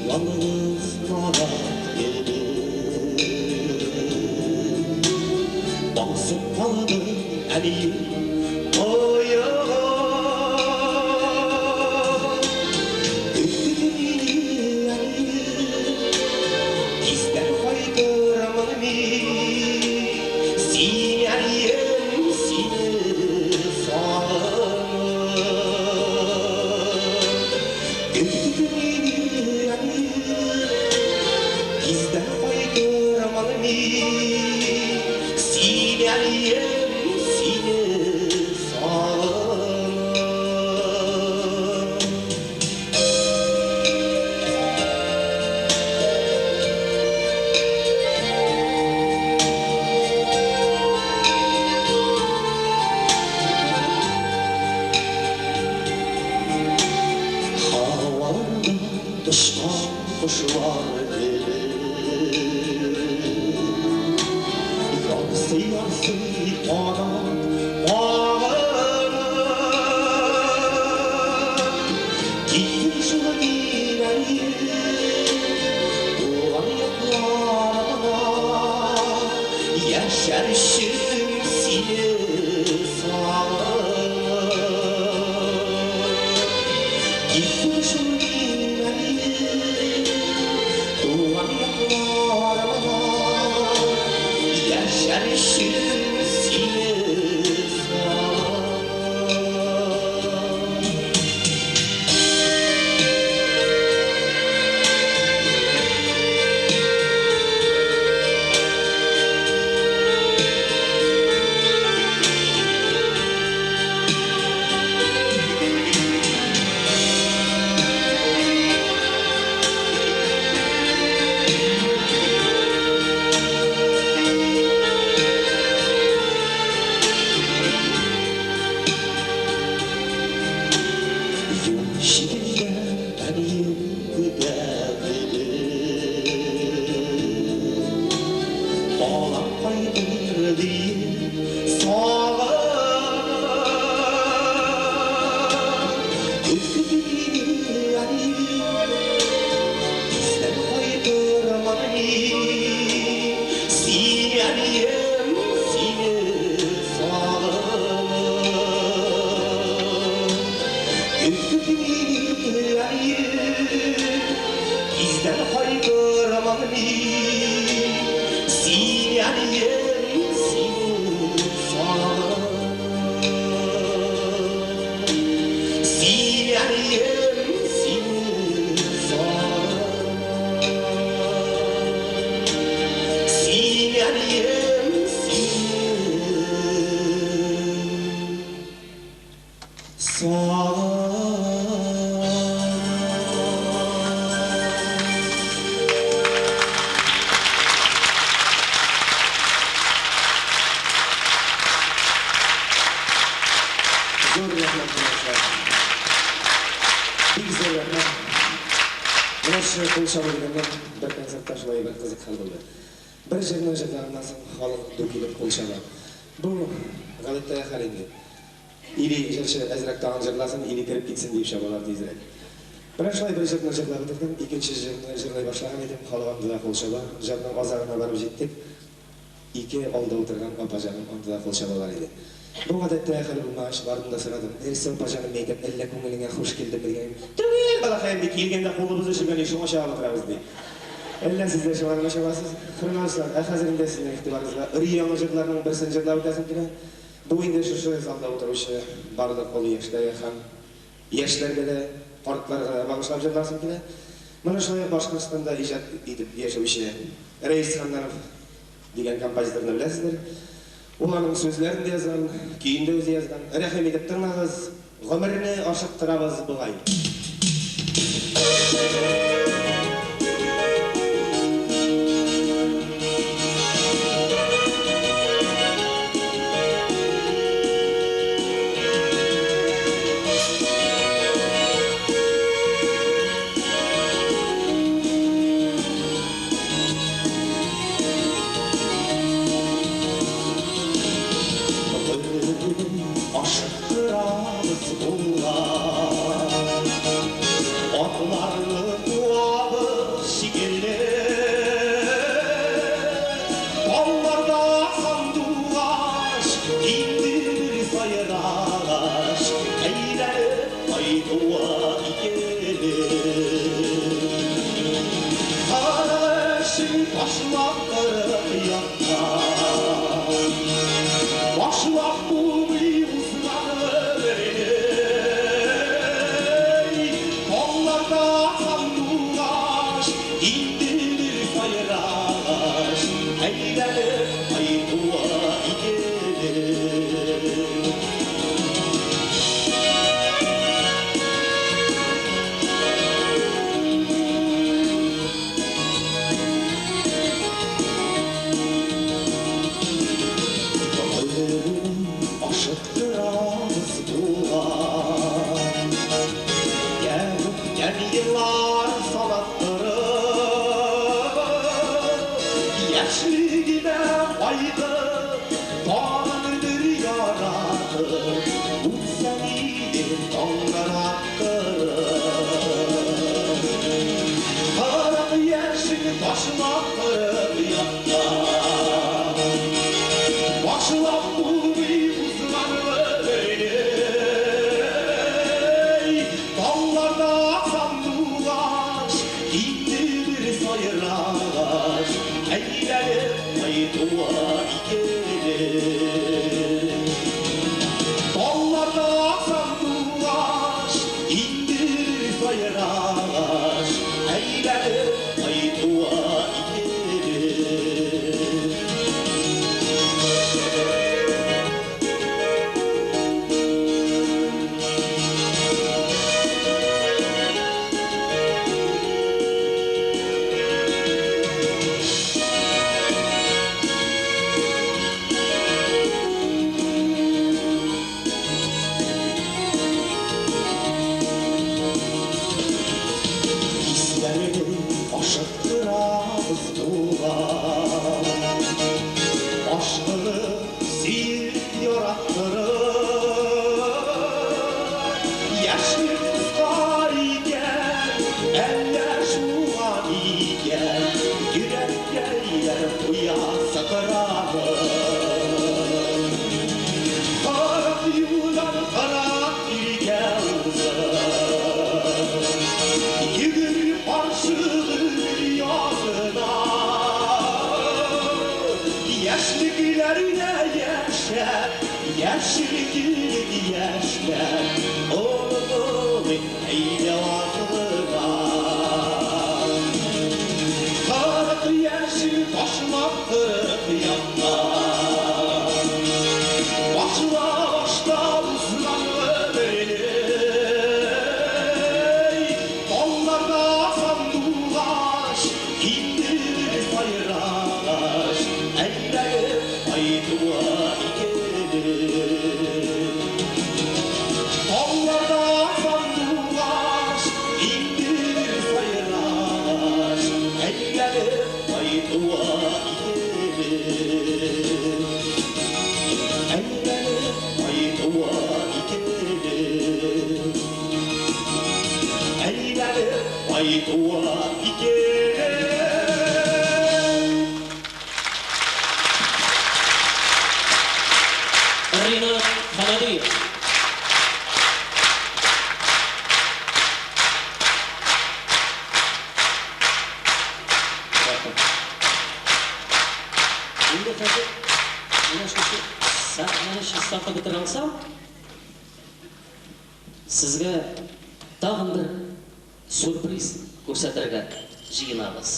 ялгыз нарат кебек Басып калды әнием кыяга. Көтте мине әнием, Тиздән кайтырмын мин, Син, әнием, сине сагынып. Көтте мине әнием, Тиздән кайтырмын мин, Син, әнием, сине сагынып. Ярсый-ярсый канат кагынып. Киттем шул мин, әнием, туган якларыма, яшәр өчен сине сагынып. Киттем шул мин, әнием, туган якларыма, яшәр өчен сине сагынып. Юл читендә әнием көтә кебек, балам кайтыр диеп сагынып. Көт мине, әнием, тиздән кайтырмын мин. Син, әнием, сине сагынып. Көт мине, әнием, тиздән кайтырмын мин. Син, әнием, сине сагынып. Син, әнием, сине сагынып. Син, әнием, сине сагынып. Зур рәхмәт, тыңлаучылар. Бик зур рәхмәт. Менә шушы кул чабу дигәннән, бер концертта шулай бер кызык хәл булды. Бер җырны җырлаганнан соң халык ду килеп кул чаба. Бу гадәттәге хәл инде. Или җырчы әзрәк тагын җырласын, или кереп китсен дип чабалар тизрәк. Менә шулай бер җырны җырлап бетердем, икенче җырны җырлый башлаган идем, халык анда да кул чаба. Җырның азагына барып җиттек. Ике алда утырган апа җаным анда да кул чабалар иде. Бу гадәттәге хәл булмагач, бардым да сорадым. Нәрсә, апа җаным, әйтәм, әллә күңелеңә хуш килдеме дигән. Түгел, балакаем, ди, килгәндә кулыбыз өшегән, шуңа чабып утырабыз, ди. Әллә сез дә шуңа гына чабасыз? Хөрмәтле, ә хәзер инде сезнең игътибарыгызга өр-яңа җырларның берсен җырлап үтәсем килә. Бу инде шушы залда утыручы барлык олы яшьтәге һәм яшьләргә дә, картларга да багышлап җырласым килә. Моны шулай ук Башкортстанда иҗат итеп яшәүче Рәис Ханнанов дигән композиторны беләсездер. Ул аның сүзләрен дә язган, көен дә үзе язган. Рәхим итеп тыңлагыз, гомерне ашыктырабыз бугай. Гомерне ашыктырабыз бугай. Атларны туа икеле. Талларда сандугач, инде сайрагач, әйләнеп кайтуа икеле. Хисләрне ашыктырабыз туган, Ашкынып, сөеп, яраттырып. Яшьлек кыска икән, әллә шуңа микән, Йөрәккәйләр куя сыкранып. 40 юлдан 40 иргә узып, Йөгер каршы гөл язына. Яшьлекләрдә яшәп, яшьлеклек яшьләр, Онытылмый әйдә ватылына. 40 яшен ташлап 40 якка, Башла башта узган гомерне. Талларда сандугач, инде сайрагач, Әйләнеп кайтуа икеле. Талларда сандугач, инде сайрагач, Әйләнеп кайтуа икеле. Әйләнеп кайтуа икеле. Әйләнеп кайтуа икеле. Ринат Хамадиев. Инде хәзер менә шушы сәхнәне чистартып бетерә алсам, сезгә тагын бер сюрприз күрсәтергә җыенабыз.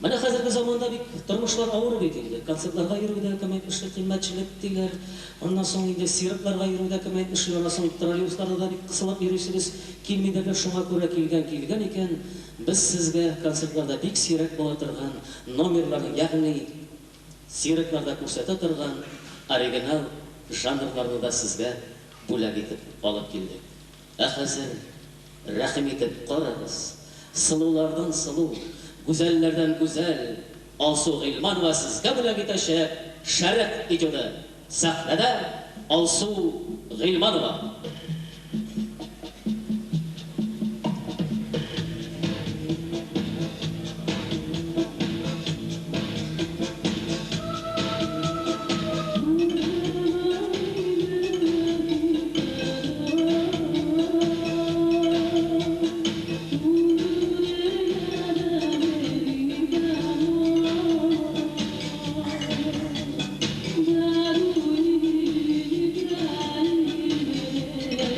Менә хәзерге заманда бик тормышлар авыр бит инде. Концертларга йөрү дә, кем әйтмешли, кыйммәтчелек диләр. Аннан соң инде циркларга йөрү дә, кем әйтмешли, аннан соң троллейбусларда да бик кысылып йөрисегез килми дә, шуңа күрә килгән килгән икән, без сезгә концертларда бик сирәк була торган номерларны, ягъни циркларда күрсәтә торган оригинал жанрларны да сезгә бүләк итеп алып килдек. Ә хәзер рәхим итеп карагыз. Сылулардан сылу, гүзәлләрдән гүзәл Алсу Гыйльманова сезгә бүләк итәчәк Шәрык этюды. Сәхнәдә Алсу Гыйльманова. Thank you.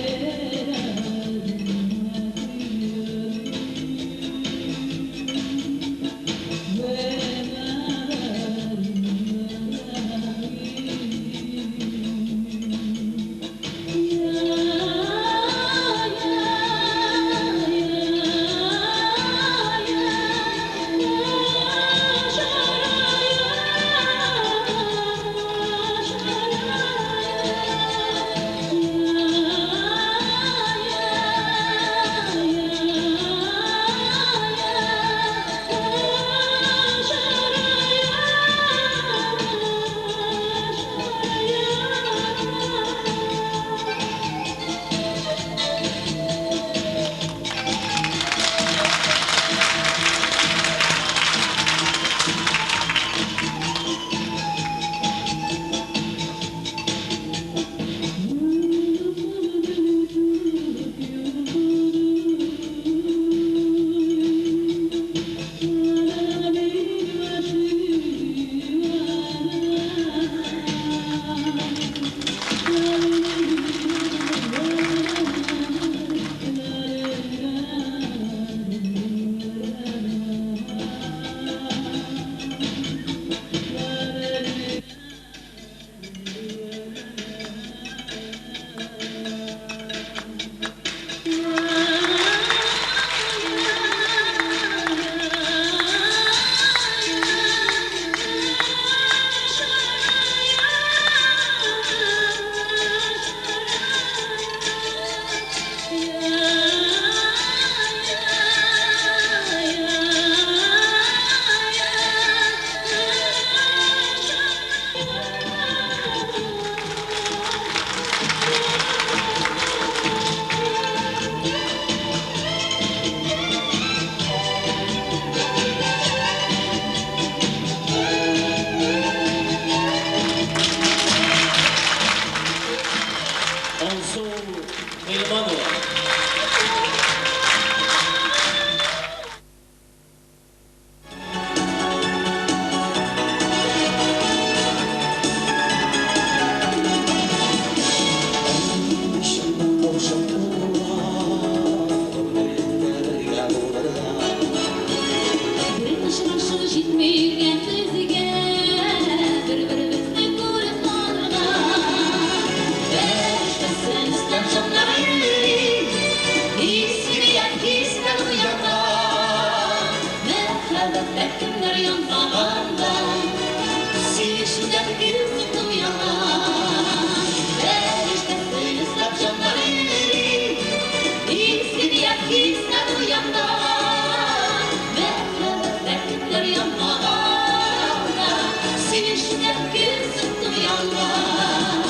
уянган.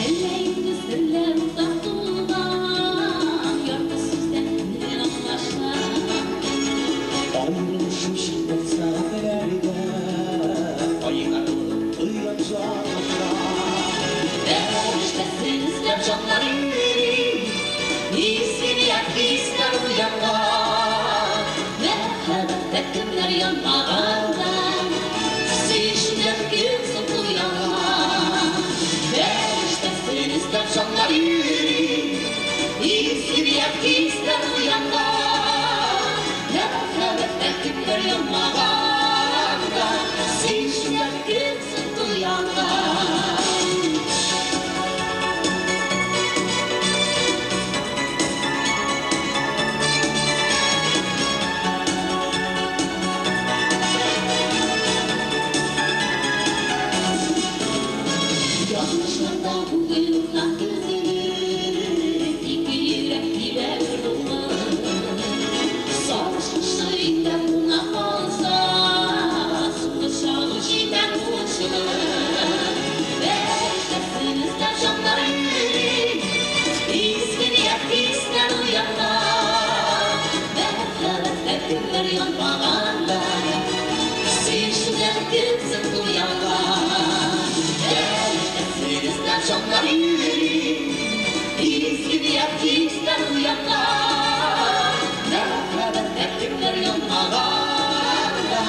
Әллә инде серләр уртак тулган, ярты сүздән күңел аңлаша. Аерылышу чикмәс сәгатьләрдә, кайнарлык тоям җанымда. Фәрештәсен эзләп җаннар йөри, изге ният хисләр уянган. Мәхәббәттә кемнәр янмаган да, сөешүдән кем соң туянган? Фәрештәсен эзләп җаннар йөри, изге ният хисләр уянган. Мәхәббәттә кемнәр янмаган да, сөешүдән кем соң туянган? Язмышларда күңел уртак төзелеп, ике йөрәк тибә бер булып. Сагыш инде куна калса, соңгы чагы җитә куачылып. Фәрештәсен эзләп җаннар йөри, изге ният хисләр уянган. Мәхәббәттә кемнәр янмаган да, сөешүдән кем соң туянган? Фәрештәсен эзләп җаннар йөри, изге ният хисләр уянган. Мәхәббәттә кемнәр янмаган да,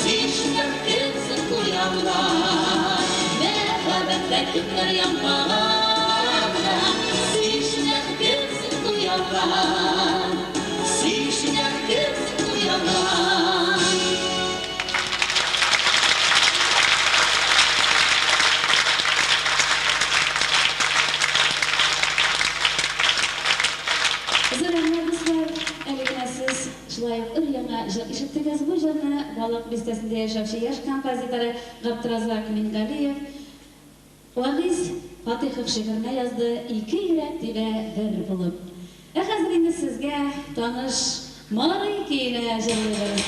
сөешүдән кем соң туянган? Мәхәббәттә кемнәр янмаган да, сөешүдән кем соң туянган? Сөешүдән кем соң туянган? Зур рәхмәт, дуслар! Әле генә сез шулай ук өр-яңа җыр ишеттегез. Бу җырны Балык бистәсендә яшәүче яшь композиторы Габдразак Мингалиев Вагыйз Фатыйхов шигыренә язды Ике йөрәк тибә бер булып. Ә хәзер инде сезгә таныш Марый көенә җырлыйбыз.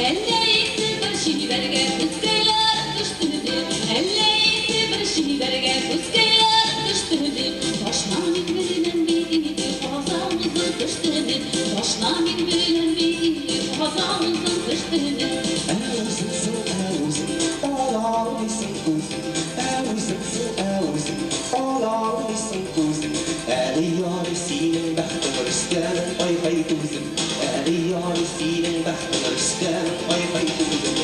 Әллә инде бер чибәргә күзкәйләр төште дип, әллә инде бер чибәргә күзкәйләр төште дип, ташла мин белән бит инде казавызың төште дип, ташла мин белән бит инде казавызың төште дип. Ә үзең соң, ә үзең, ала алмыйсың күзең. Ә үзең соң, ә үзең, ала алмыйсың күзең. Әле ярый синең бәхтең Рөстәмең, ай-һай түзем. Әле ярый синең бәхтең Рөстәмең, ай-һай түзем.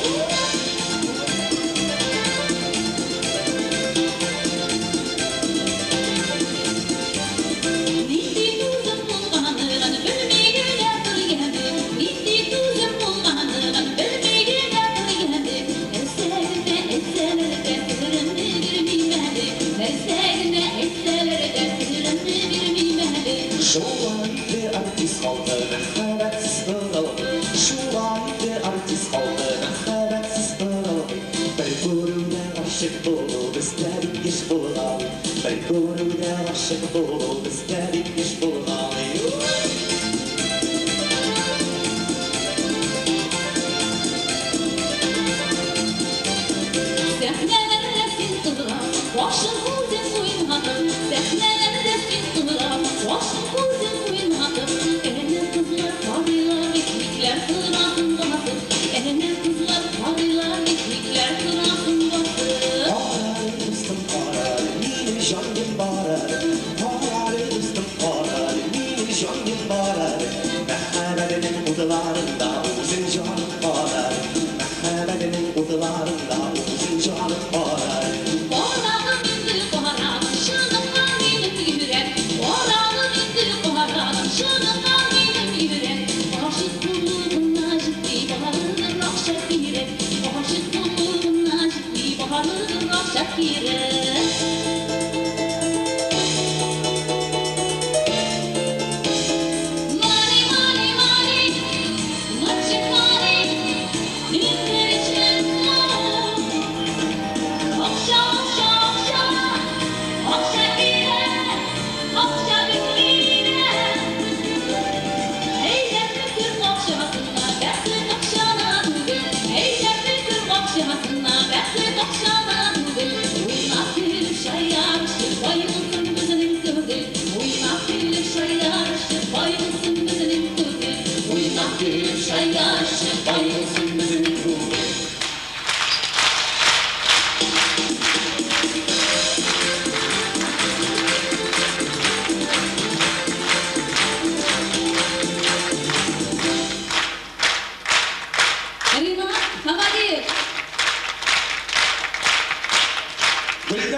Нинди түзем булганын белми генә торганы, нинди түзем булганын белми генә торганы. Нәрсә генә әйтсәләр дә серемне бирмим әле, нәрсә генә әйтсәләр дә серемне бирмим әле. Шулай итте артист халкы мәхәббәтсез тора алмый. Шулай итте артист халкы мәхәббәтсез тора алмый. Бер күрүдә гашыйк булу бездә бик еш булган. Бер күрүдә гашыйк булу бездә бик еш булган. Сәхнәләрдә син кызган, башың күзең уйнатып, сәхнәләрдә син кызган, башың күзең уйнатып. Әнә кызлар карыйлар бит, никләр торасың басып, әнә кызлар карыйлар бит, никләр торасың басып. Карале, дустым, карале, минем җаным бар әле. Карале, дустым, карале, минем җаным бар әле. Мәхәббәтнең утларында үзең җаным карале. Мәхәббәтнең утларында үзең җаным карале. Карагым инде кара, чыныккан минем йөрәк, карагым инде кара, чыныккан минем йөрәк. Гашыйк булуына җитми барыбер акча кирәк, гашыйк булуына җитми барыбер акча кирәк.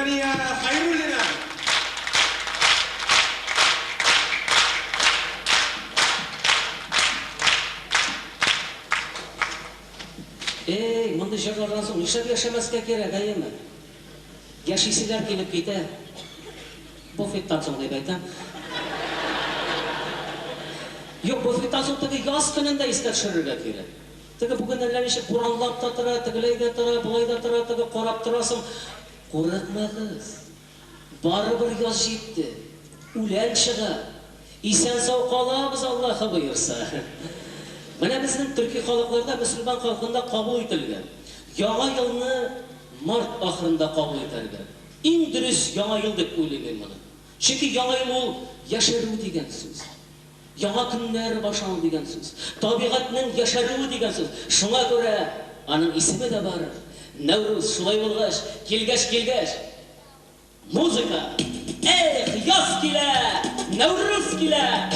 Гөлдания Хәйруллина! Эй, мондый җырлардан соң нишләп яшәмәскә кирәк, әйеме? Яшиселәр килеп китә. Буфеттан соң дип әйтәм. Юк, буфеттан соң теге яз көнен дә искә төшерергә кирәк. Теге бүген әллә ничек буранлап та тора, тегеләй дә тора, болай да тора, теге карап торасың. Курыкмагыз. Барыбер яз җитте. Үлән чыга. Исән-сау калабыз, Аллаһы боерса. Менә безнең төрки халыкларда, мөселман халкында кабул ителгән. Яңа елны март ахырында кабул итәргә. Иң дөрес Яңа ел дип уйлыйм мин моны. Чөнки Яңа ел ул яшәрү дигән сүз. Яңа көннәр башлану дигән сүз. Табигатьнең яшәрүе дигән сүз. Шуңа күрә аның исеме дә бар, Нәүрүз. Шулай булгач, килгәч, килгәч. Музыка! Эх, яз килә! Нәүрүз килә!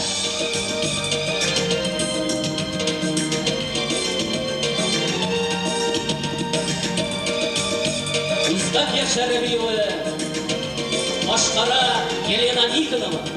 Үзбәк яшьләре биюе башкара Елена Никонова.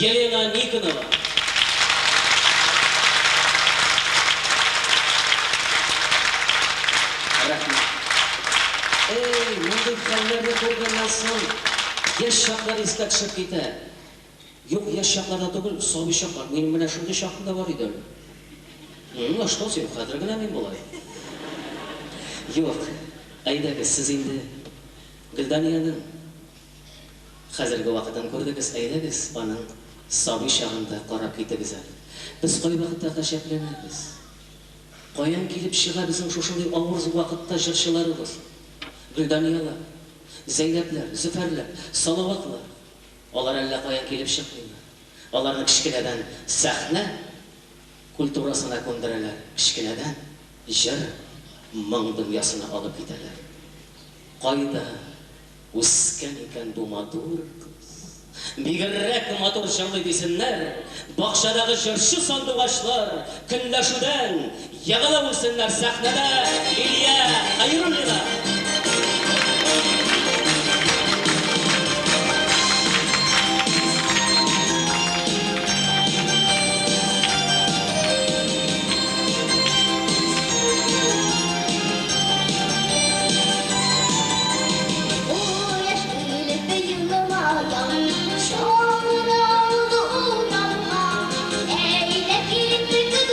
Елена Никонова. Рәхмәт. Эй, мондый хәлләрне күргәннән соң, яшь чаклар искә төшеп китә. Юк, яшь чакларда түгел, сабый чаклар. Минем менә шундый чагым да бар иде әле. Ну, а что син, хәзер генә мин болай. Юк, әйдәгез, сез инде Гөлданиянең хәзерге вакытын күрдегез, әйдәгез, аның сабый чагын да карап китегез әле. Без кайвакытта гаҗәпләнәбез. Каян килеп чыга безнең шушындый авыр вакытта җырчыларыбыз? Гөлданияләр, Зәйнәпләр, Зөфәрләр, Салаватлар. Алар әллә каян килеп чыкмыйлар. Аларны кечкенәдән сәхнә культурасына күндерәләр, кечкенәдән җыр, моң дөньясына алып китәләр. Кайда үскән икән бу матур кыз? Бигрәк матур җырлый дисеннәр, бакчадагы җырчы сандугачлар көнләшүдән егылып үлсеннәр сәхнәдә Лилия Хәйруллина!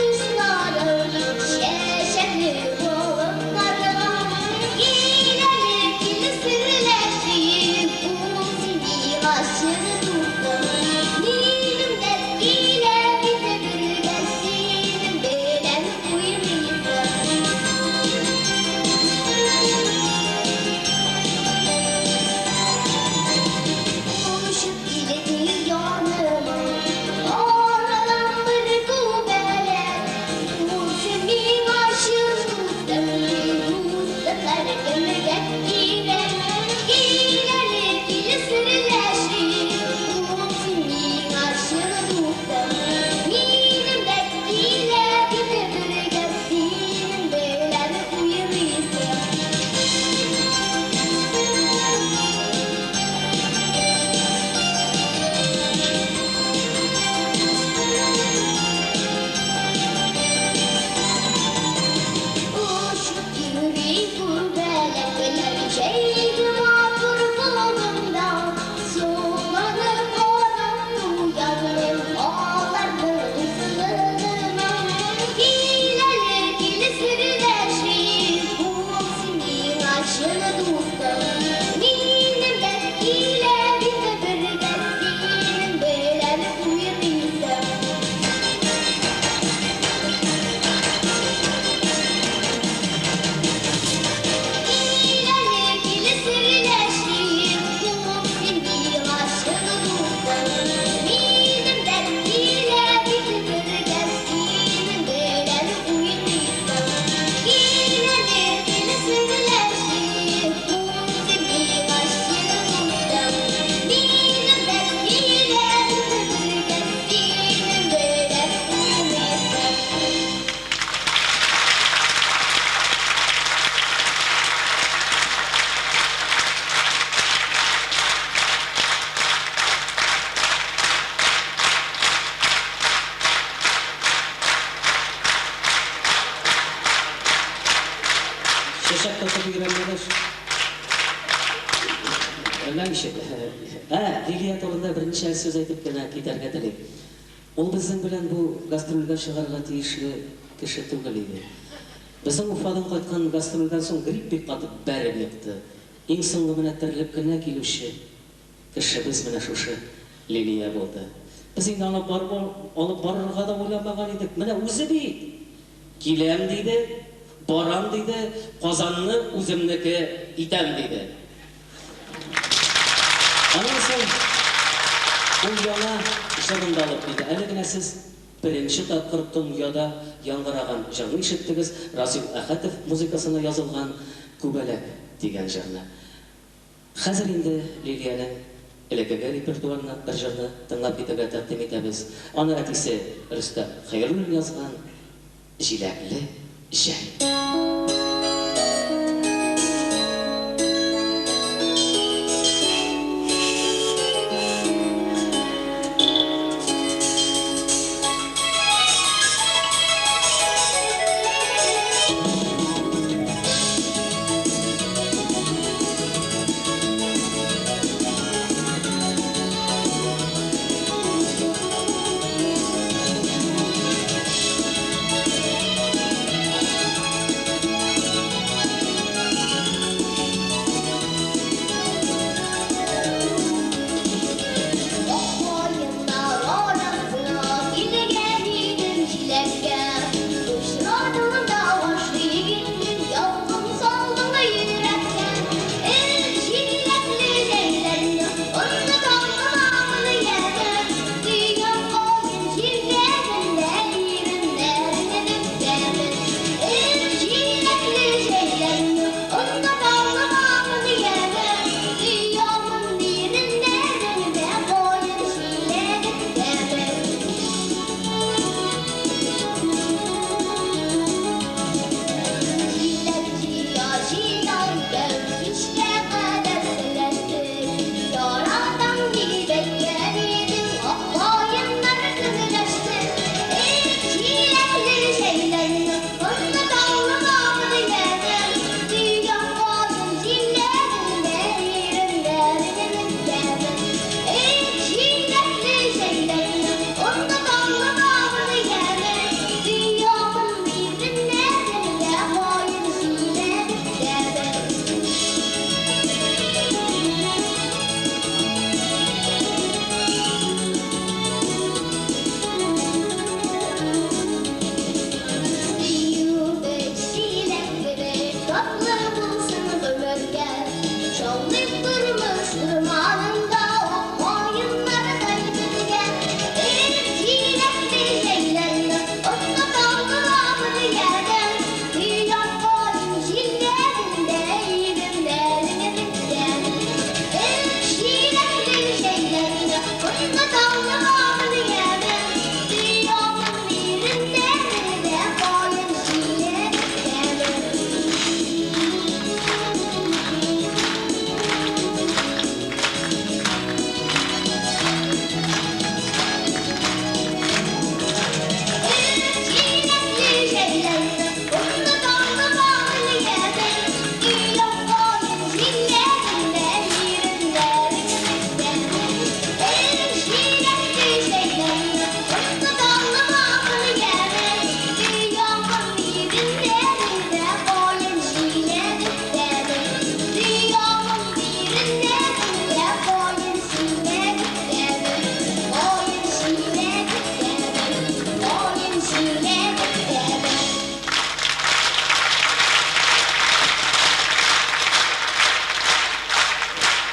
Дусларым, чәчәкле болыннарга. дустым. Минем дәрт килә бит бергә, синең белән уйныйсым. Кил әле, кил серләшик, туп син миңа чын дустым. Минем дәрт килә бит бергә, синең белән уйныйсым. Кил әле, кил серләшик, туп син миңа чын дустым. Минем дәрт килә бит бергә, синең белән уйныйсым. Чәчәк тотып өйрәнмәгәч. Әллә ничек. Ә, Лилия турында берничә сүз әйтеп кенә китәргә телим. Ул безнең белән бу гастрольгә чыгарга тиешле кеше түгел иде. Безнең Уфадан кайткан гастрольдән соң грипп бик каты бәреп екты. Иң соңгы менә терелеп кенә килүче кешебез менә шушы Лилия булды. Без инде аны барып алып барырга да уйламаган идек. Менә үзе бит киләм диде, барам диде, Казанны үземнеке итәм диде. Аннан соң ул яңа җырын да алып килде. Әле генә сез беренче тапкыр дөньяда яңгыраган җырны ишеттегез, Разил Әхәтов музыкасына язылган Күбәләк дигән җырны. Хәзер инде Лилиянең элеккеге репертуарыннан бер җырны тыңлап китәргә тәкъдим итәбез. Аны әтисе Рөстәм Хәйруллин язган Җиләкле җәй. Thank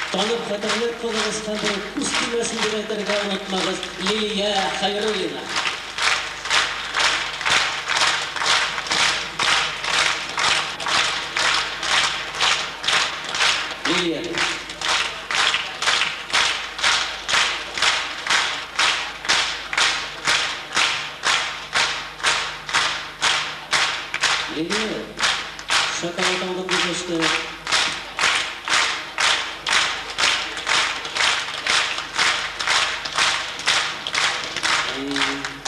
Танып хәтерләп калыгыз һәм бер күз тимәсен дип әйтергә онытмагыз, Лилия Хәйруллина. Лилия. Лилия, шоколад алдым дигәч тә.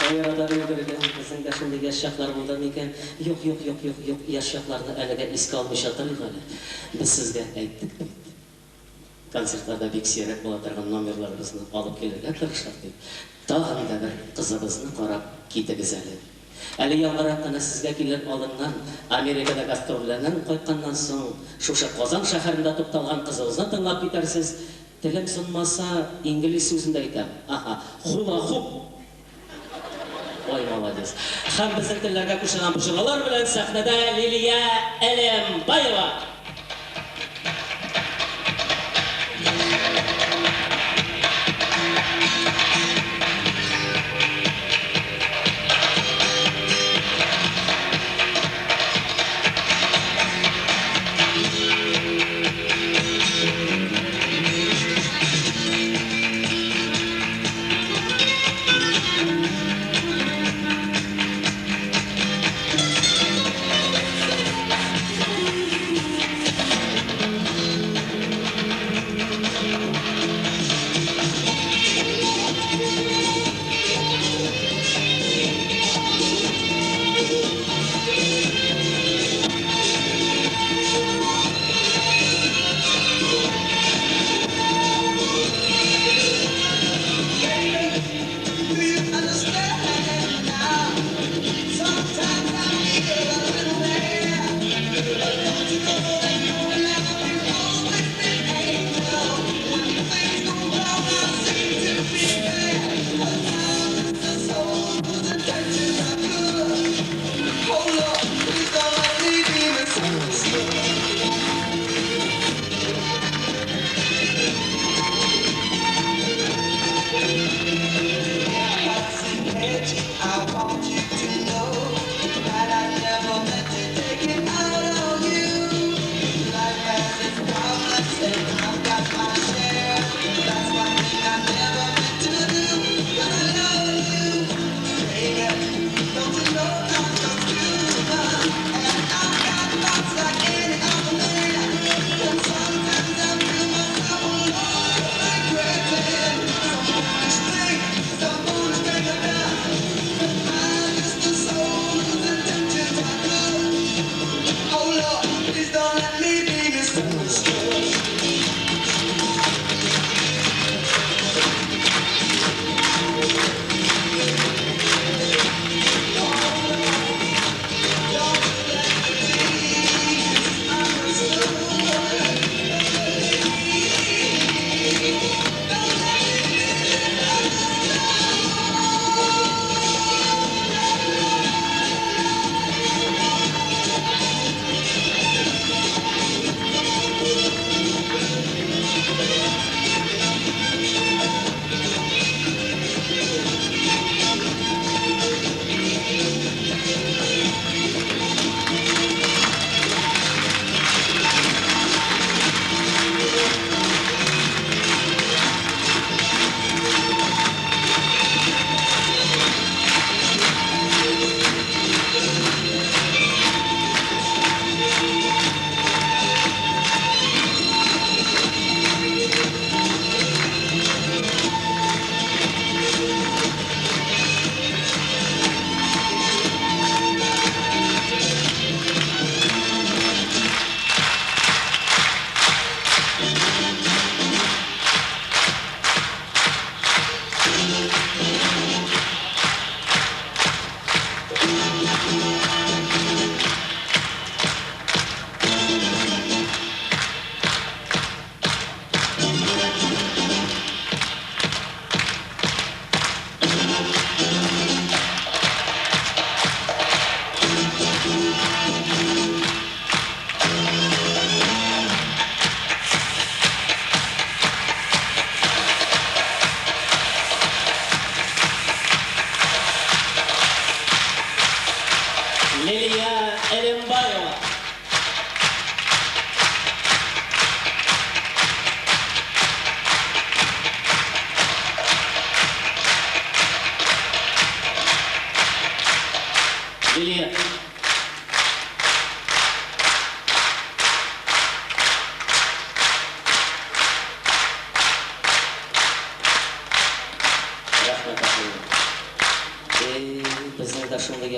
Кай арада өлгергән, безнең дә шундый яшь чаклар булды микән? Юк, юк, юк, юк, юк, яшь чакларны әлегә искә алмыйча торыйк әле. Без сезгә әйттек бит. Концертларда бик сирәк була торган номерларыбызны алып килергә тырыштык дип. Тагын да бер кызыбызны карап китегез әле. Әле яңарак кына сезгә килер алдыннан Америкада гастрольләрдән кайтканнан соң шушы Казан шәһәрендә тукталган кызыбызны тыңлап китәрсез. Телем сынмаса, инглиз сүзен дә әйтәм. Аһа, хула-хуп. Ой, молодец. Һәм безнең телләргә күчергән боҗралар белән сәхнәдә Лилия Әлембаева.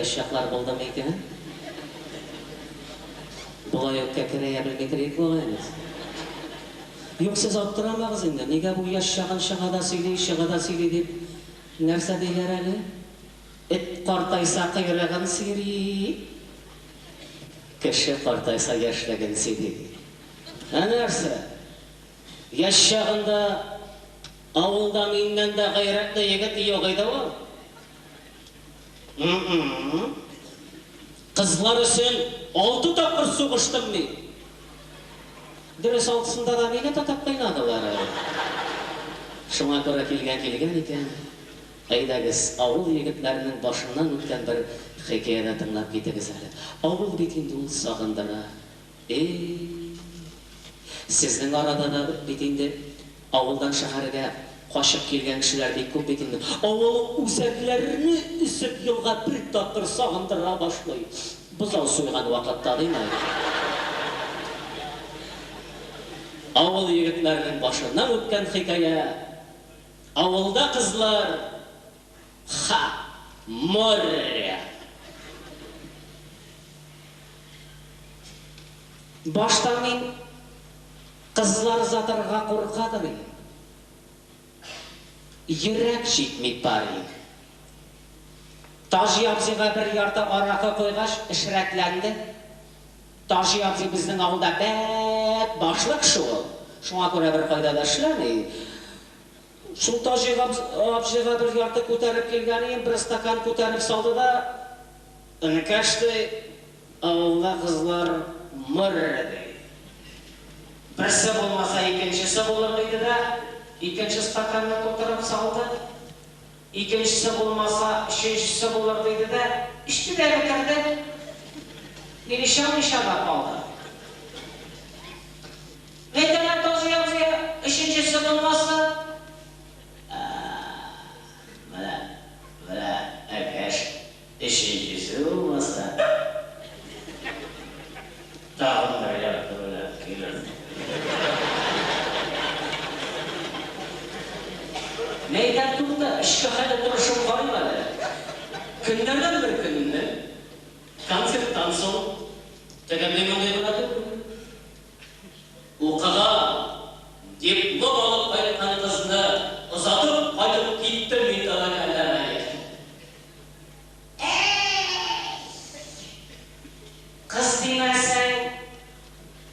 яшь чаклар булдымы икән? Болай ук кәкерәя белми торыйк бугай без. Юк, сез аптырамагыз инде, нигә бу яшь чагын чыга да сөйли, чыга да сөйли дип. Нәрсә диләр әле? Эт картайса койрыгын сөйри, кеше картайса яшьлеген сөйли. Ә нәрсә? Яшь чагында авылда миннән дә гайрәтле егет юк иде ул. Кызлар өчен алты тапкыр сугыштым мин. Дөрес, алтысында да мине тотып кыйнадылар әле. Шуңа күрә килгән килгән икән, әйдәгез, авыл егетләренең башыннан үткән бер хикәя дә тыңлап китегез әле. Авыл бит инде ул сагындыра. Эй! Сезнең арада да бит инде авылдан шәһәргә качып килгән кешеләр бик күп бит инде. Авыл үзәкләрне өзеп елга бер тапкыр сагындыра башлый. Бозау суйган вакытта, дим әле. Авыл егетләренең башыннан үткән хикәя. Авылда кызлар, ха, море! Башта мин кызлар озатырга куркадыр идем. Йөрәк җитми, парень. Таҗи абзыйга бер ярты аракы куйгач, эш рәтләнде. Таҗи абзый безнең авылда бәк башлы кеше ул. Шуңа күрә беркайда да эшләми. Шул Таҗи абзыйга бер ярты күтәреп килгән ием, бер стакан күтәреп салды да, Энекәш, ди, авылда кызлар море, ди. Берсе булмаса, икенчесе булыр, диде дә, икенче стаканны тутырып салды. Икенчесе булмаса, өченчесе булыр, диде дә, эчте дә бетерде. Мин эчә алмыйча да калдым. Әйтәләр, Таҗи абзый, өченчесе булмаса. Ә, менә, менә, әкәш, өченчесе булмаса, тагын бер ярты белән килермен. Мәйдан тукта, эчке хәле торышын карыйм әле. Көннәрдән бер көнне, концерттан соң, тегенди-мондый гына түгел, укыган, диплом алып кайткан кызны озатып кайтып киттем мин тәвәккәлләмәй. Әй! Кыз димәсәң,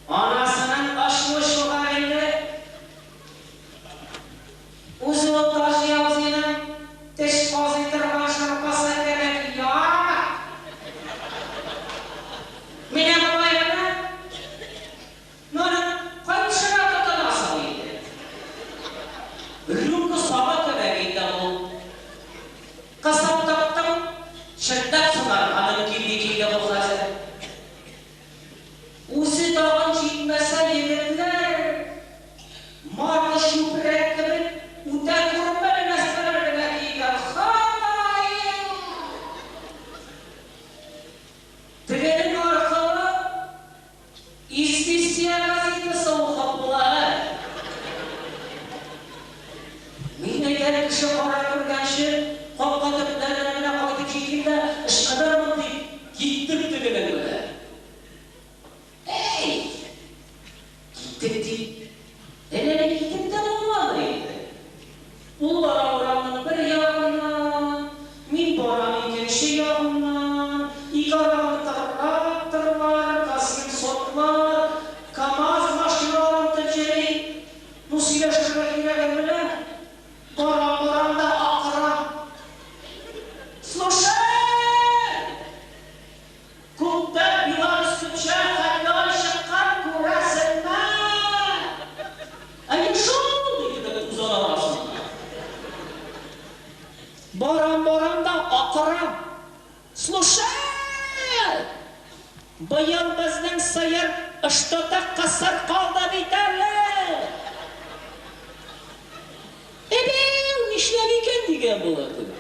анасының ачуы чыгар инде. Үзе ул Таҗи абзыйның теш казый торган шырпысы кебек яна. Менә болай гына моның кайсына тотынасың инде? Рюмка сабы кебек инде бу. Кысып тоттың, чынлап сынарга мөмкин бит инде бу хәзер. Үзе тагын җитмәсә, егетләр, марля чүпрәк кебек үтә күренмәле нәрсәләр генә кигән. Ходаем! Тегенең аркылы Известия газетасы укып була, ә? Мин әйтәм, кеше кара күргәнче, капка төпләренә генә кайтып җитим дә, ычкынырмын дип, киттем тегенең белән. Әй! Киттек дип, әллә ни китеп тә булмады инде. Ул бара урамның бер ягыннан, мин барам икенче ягыннан, ике арага тракторлар, КАЗ-семьсотлар, КАМАЗ машиналары үтеп йөри. Ну, сөйләшергә кирәген белә. Барам-барам да акырам. Слушай! Күктә Беларусь көче хәтле ай чыккан, күрәсеңме? Әйе шул, диде теге тузан арасыннан. Барам-барам да акырам. Слушай! Быел безнең сыер что-то кысыр калды бит әле! Әбәү, нишләп икән, дигән була теге.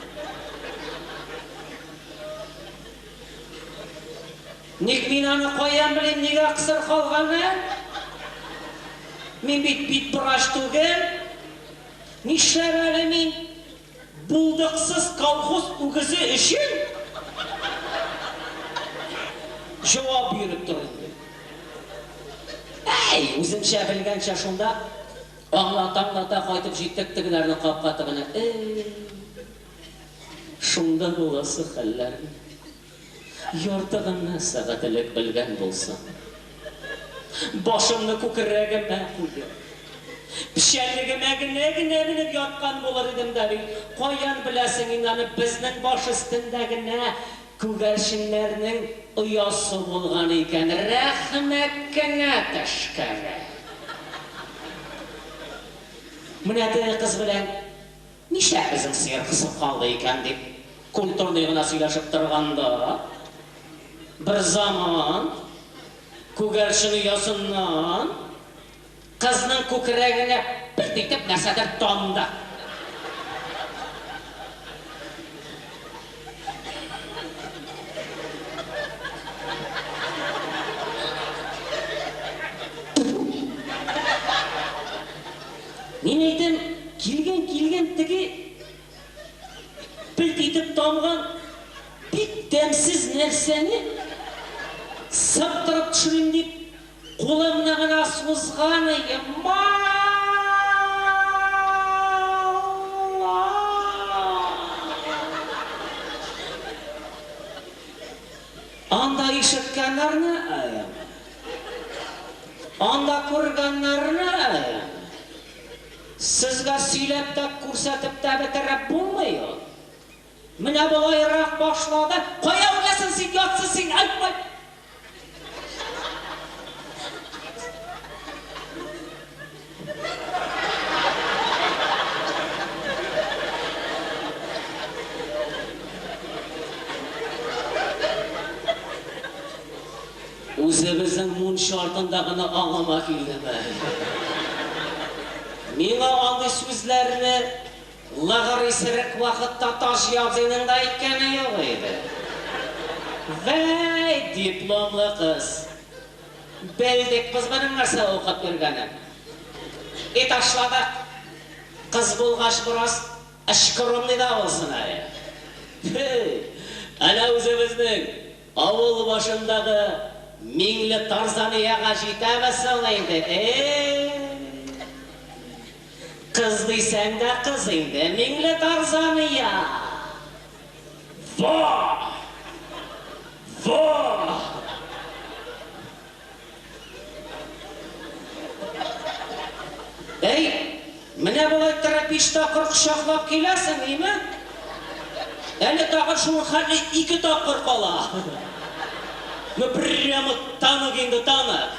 Ник мин аны каян белим, нигә кысыр калганын? Мин бит бит врач түгел. Нишләп әле мин булдыксыз колхоз үгезе өчен? Җавап биреп тор инде. Әй, үземчә белгәнчә шунда аңлата-аңлата кайтып җиттек тегеләрнең капка төбенә. Әй, шунда буласы хәлләрне ярты гына сәгать элек белгән булсам. Башымны күкрәгемә куеп, печәнлегемә генә генә менеп яткан булыр идем дә бит. Каян беләсең инде аны, безнең баш өстендә генә күгәрченнәрнең оясы булган икән. Рәхмәт кенә төшкере. Менә теге кыз белән нишләп безнең сыер кысып калды икән дип, культурный гына сөйләшеп торганда, берзаман күгәрчен оясыннан кызның күкрәгенә пелт итеп нәрсәдер тамды. Мин әйтәм, килгән, килгән теге пелт итеп тамган бик тәмсез нәрсәне сыптырып төшерим дип, кулымны гына сузган идем. Малай! Анда ишеткәннәрне, анда күргәннәрне сезгә сөйләп тә, күрсәтеп тә бетереп булмый ул. Менә болайрак башлады. Кая үләсең син, ятсыз син, әйтмә. Үзебезнең мунча артында гына аңыма килдем әле. Миңа андый сүзләрне лыгыр исерек вакытта Таҗи абзыйның да әйткәне юк иде. Вәй, дипломлы кыз! Белдек без моның нәрсә укып йөргәнен. И ташладык. Кыз булгач бераз скромный да булсын әле. Һей, әнә үзебезнең авыл башындагы Миңле Тарзанияга җитәме соң инде, эй? Кыз дисәң дә кыз инде, Миңле Тарзания! Во! Во! Әй, менә болай торып биш тапкыр кочаклап киләсең, име? Әле тагын шул хәтле ике тапкыр кала. Ну прямо танк инде, танк.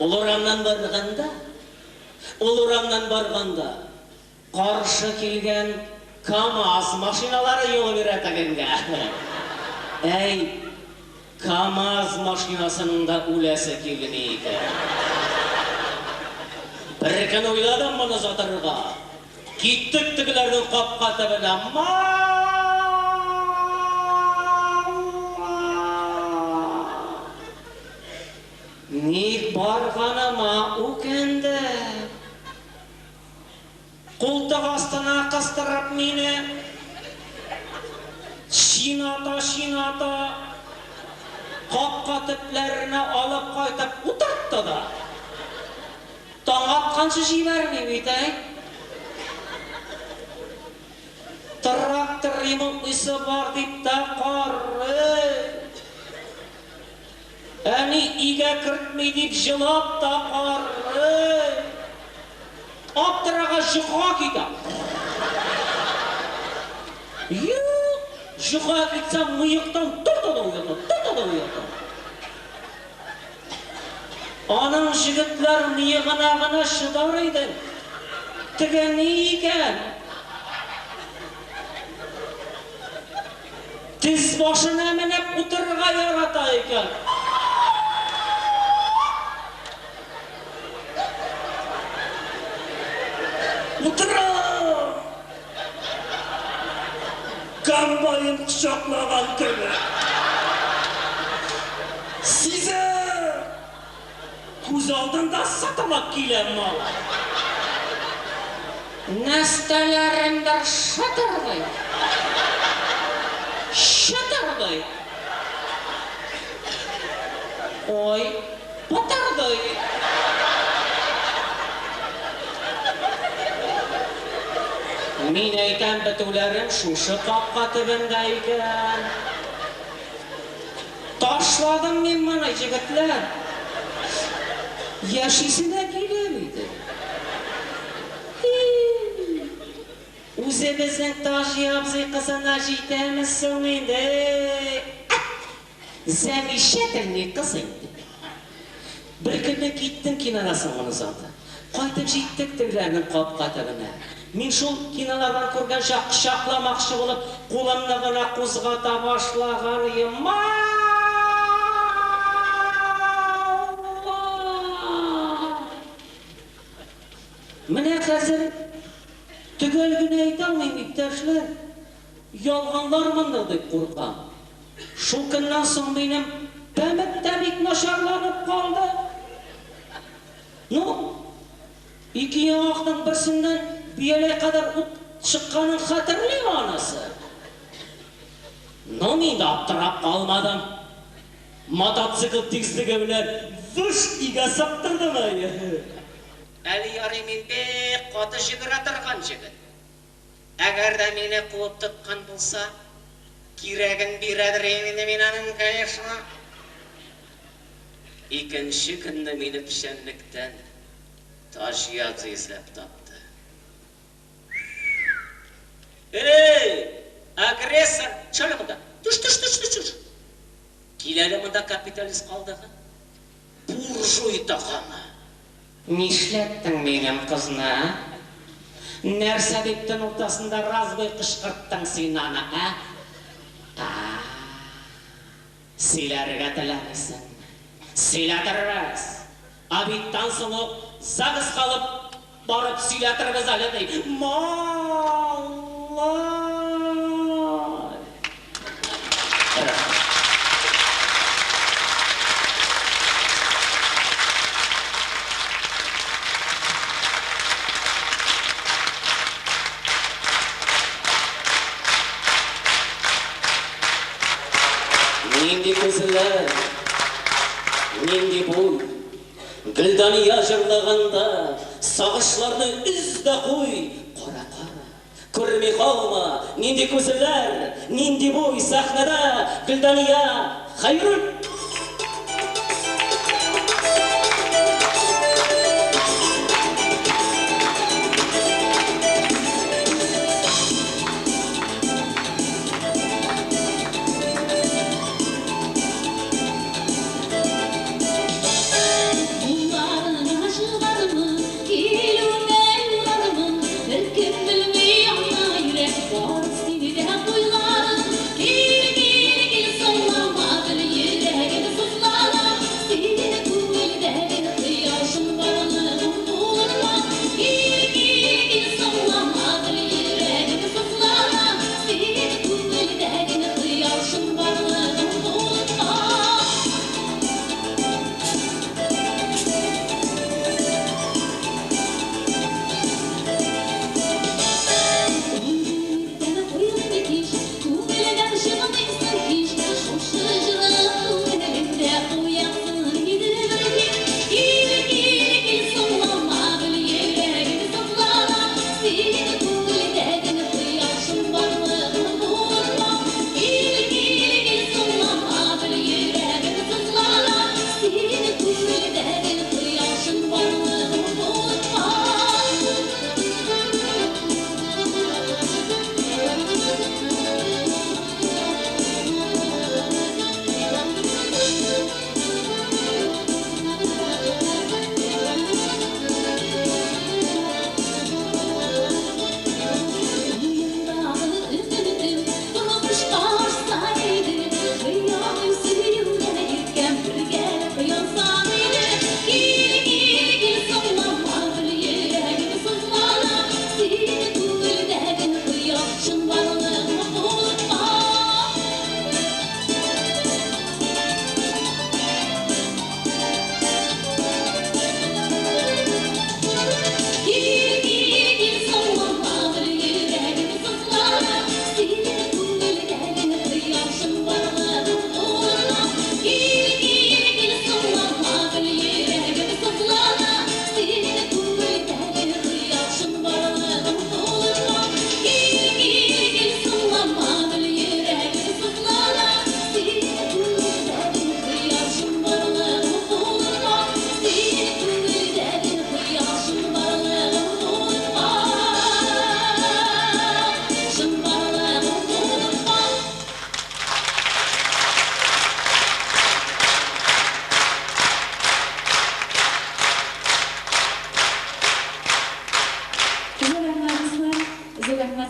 Ул урамнан барганда, ул урамнан барганда, каршы килгән КАМАЗ машиналары юл бирә тегеңгә. Әй, КАМАЗ машинасының да үләсе килми икән. Бер көн уйладым моны озатырга. Киттек тегеләрнең капка төбенә. Малай! Ник барганыма үкендем. Култык астына кыстырып мине чината-чината капка төпләренә алып кайтып утыртты да, таң атканчы җибәрми бит, әй. Трактор ремонтлыйсы бар дип тә карый. Әни өйгә кертми дип җылап та карый. Аптырагач йокыга китә. Юк, йокыга китсәм, мыектан торта да уята, торта да уята. Аның җегетләр мыегына гына чыдар идең. Теге ни икән? Тез башына менеп утырырга ярата икән. Утыра! Комбайн кочаклаган кебек. Сизә! Күз алдында сытылып килә малай. Нәстәләрендер шытырдый. Шытырдый. Ой, батырды. Мин әйтәм, бетүләрем шушы капка төбендә икән. Ташладым мин моны, егетләр. Яшисе дә килә иде. Үзебезнең Таҗи абзый кызына җитәме соң инде? Замечательный кыз инде. Бер көнне киттем кинодан соң моны озатып. Кайтып җиттек тегеләрнең капка төбенә. Мин шул кинолардан күргәнчә кочакламакчы булып, кулымны гына кузгата башлаган идем. Менә хәзер төгәл генә әйтә алмыйм, иптәшләр. Ялганлармындыр дип куркам. Шул көннән соң минем пәмет тә бик начарланып калды. Ну, ике яңакның берсеннән бияләй кадәр ут чыкканын хәтерлим анысы. Ну, мин дә аптырап калмадым. Мотоцикл тизлеге белән выш өйгә сыптырдым әй. Әле ярый мин бик каты җөгерә торган җегет. Әгәр дә мине куып тоткан булса, кирәген бирәдер инде мин аның, конечно. Икенче көнне мине печәнлектән Таҗи абзый эзләп тапты. Эй, агрессор, төш әле монда. Төш, төш, төш, төш, төш. Кил әле монда, капиталист калдыгы. Буржуй такымы. Нишләттең минем кызны, ә? Нәрсә дип төн уртасында разбой кычкырттың син аны, ә? А, сөйләргә теләмисеңме? Сөйләтербез! Обедтан соң ук ЗАГСка алып барып сөйләтербез әле, ди. Малай! Рәхмәт. Нинди күзләр, нинди буй. Гөлдания җырлаганда, сагышларны өз дә куй. Кара, кара. Күрми калма, нинди күзләр, нинди буй, сәхнәдә Гөлдания Хәйруллина. Юлларыңа чыгармын, килүеңә юрармын, Беркем белми аны, йөрәк бар сине дә куйларын. Кил, кил, кил, сайлама бел йөрәк.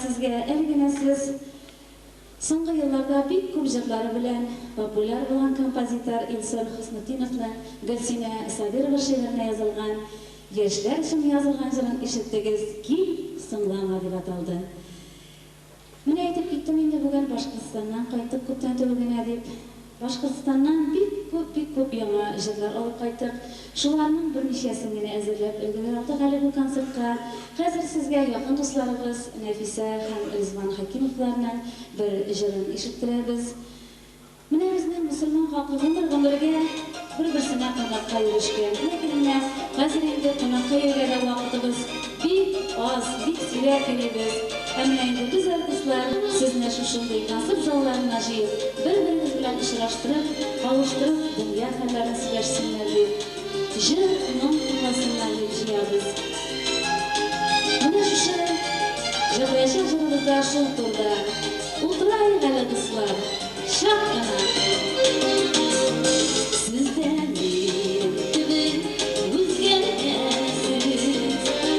сезгә. Әле генә сез соңгы елларда бик күп җырлары белән популяр булган композитор Илсур Хөснетдиновның Гөлсинә Сабирова шигыренә язылган, яшьләр өчен язылган җырын ишеттегез, Кил, соңлама дип аталды. Менә әйтеп киттем инде бүген Башкортстаннан кайттык күптән түгел генә дип. Башкортстаннан бик күп, бик күп яңа җырлар алып кайттык. Шуларның берничәсен генә әзерләп өлгерә алдык әле бу концертка. Хәзер сезгә якын дусларыбыз Нәфисә һәм Ризван Хәкимовларның бер җырын ишеттерәбез. Менә безнең мөселман халкы гомер-гомергә бер-берсенә кунакка йөрешкән. Ләкин менә хәзер инде кунакка йөрергә дә вакытыбыз бик аз, бик сирәк йөрибез. Ә менә инде без, артистлар, сезне шушындый концерт залларына җыеп, бер-берегез белән очраштырып, кавыштырып, дөнья хәлләрен сөйләшсеннәр дип, җыр, моң тыңласыннар дип җыябыз. Менә шушы җырлаячак җырыбыз да шул турыда. Утырайык әле, дуслар, чак кына. Сез дә минем кебек үзгәргәнсез,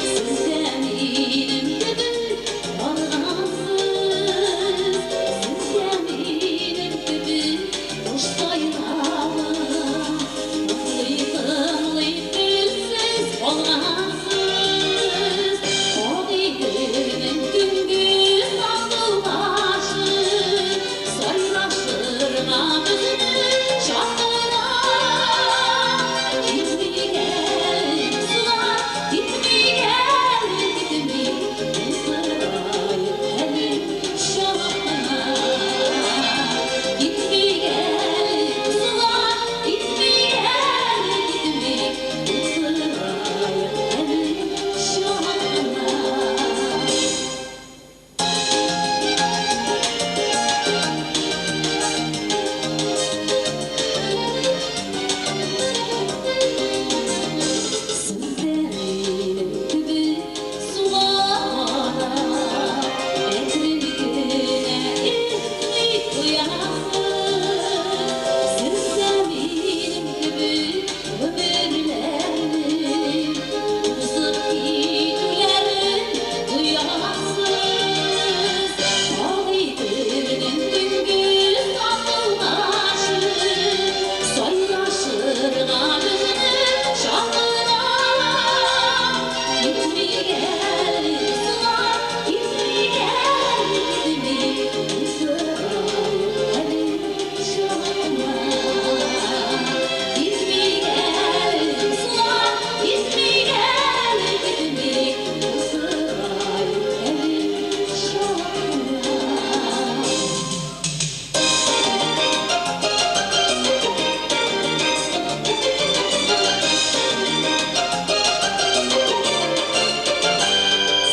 Сез дә минем кебек арыгансыз, Сез дә минем кебек кош сайравын Тыңлый-тыңлый телсез калгансыз. Агыйделнең төнге сандугачы Сайрашырга безне чакыра. Китмик әле, дуслар, китмик әле, китмик, Утырайык әле чак кына. Китмик әле, дуслар, китмик әле, китмик, Утырайык әле чак кына. Сез дә минем кебек суга карап, Әкрен генә эһ дип куясыз. Сез дә минем кебек гомерләрнең Узып китүләрен тоясыз. Агыйделнең төнге сандугачы Сайрашырга безне чакыра. Китмик әле, дуслар, китмик әле, китмик, Утырайык әле чак кына. Китмик әле, дуслар, китмик әле, китмик, Утырайык әле чак кына.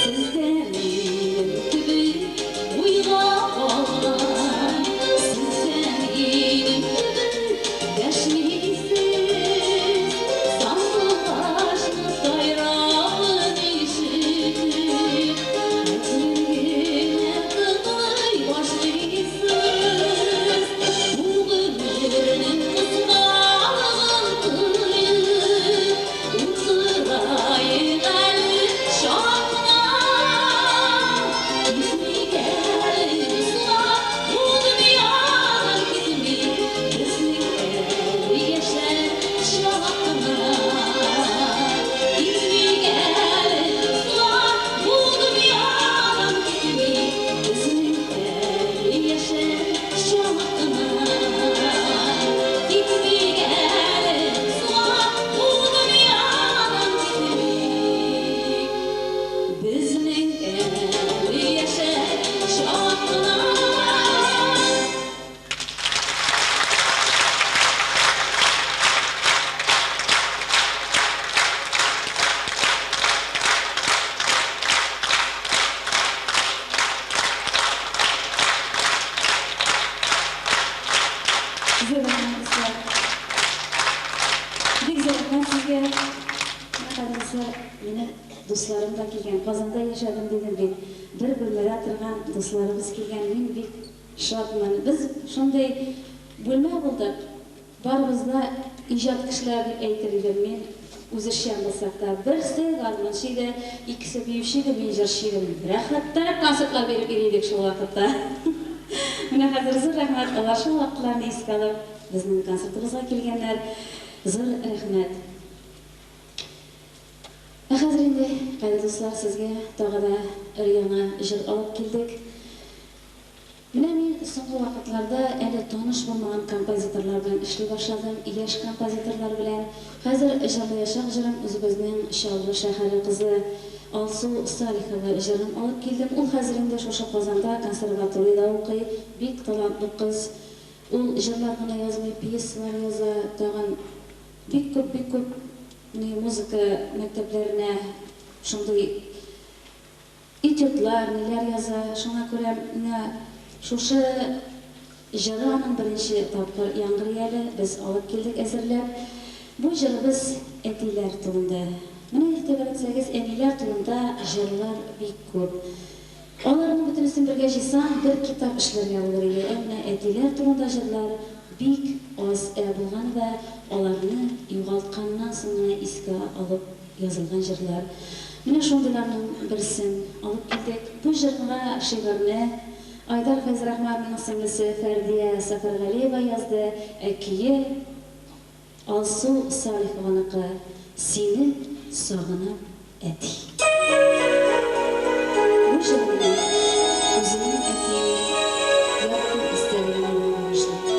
Сез дә минем кебек уйга калган, Сез дә минем кебек дәшмисез. Сандугачның сайравын ишетеп, Әкрен генә тыңлый башлыйсыз. Бу гомернең кыскалыгын тоеп, Утырайык әле чак кына. Китмик әле, дуслар, бу дөньядан китмик, Безнең әле яшәр чак кына. Китмик әле, дуслар, бу дөньядан китмик, Безнең әле яшәр чак кына. Китмик әле, дуслар, бу дөньядан китмик, Безнең әле яшәр чак кына. Зур рәхмәт, дуслар. Бик зур рәхмәт сезгә. Менә, кадерле дуслар, минем дусларым да килгән. Казанда яшәдем дидем бит. Бер бүлмәдә торган дусларыбыз килгән. Мин бик шатмын. Без шундый бүлмә булдык. Барыбыз да иҗат кешеләре дип әйтер идем мин. Үзешчән булсак та, берсе гармунчы иде, икесе биюче иде, мин җырчы идем. Рәхәтләнеп концертлар биреп йөри идек шул вакытта. Менә хәзер зур рәхмәт, алар шул вакытларны искә алып, безнең концертыбызга килгәннәр. Зур рәхмәт. Ә хәзер инде, кадерле дуслар, сезгә тагы да өр-яңа җыр алып килдек. Менә мин соңгы вакытларда әле таныш булмаган композиторлар белән эшли башладым, яшь композиторлар белән. Хәзер җырлаячак җырым үзебезнең Чаллы шәһәре кызы Алсу Салихова җырын алып килдем. Ул хәзер инде шушы Казанда консерваториядә укый, бик талантлы кыз. Ул җырлар гына язмый, пьесалар яза, тагын бик күп, бик күп музыка мәктәпләренә шундый Этюдлар, ниләр яза, шуңа күрә менә шушы җыры аның беренче тапкыр яңгырый әле, без алып килдек әзерләп. Бу җырыбыз әтиләр турында. Менә игътибар итсәгез, әниләр турында җырлар бик күп. Аларның бөтенесен бергә җыйсаң, бер китап эшләргә булыр иде. Ә менә әтиләр турында җырлар бик аз, ә булганы да аларны югалтканнан соң гына искә алып Язылган җырлар. Менә шундыйларның берсен алып килдек. Бу җырга шигырьне Айдар Фәйзрахмановның сеңлесе Фәрдия Сәфәргалиева язды, ә көе Алсу Салихованыкы, Сине сагынам, әти. Бу җырны үземнең әтиемнең якты истәлегенә генә багышлыйм.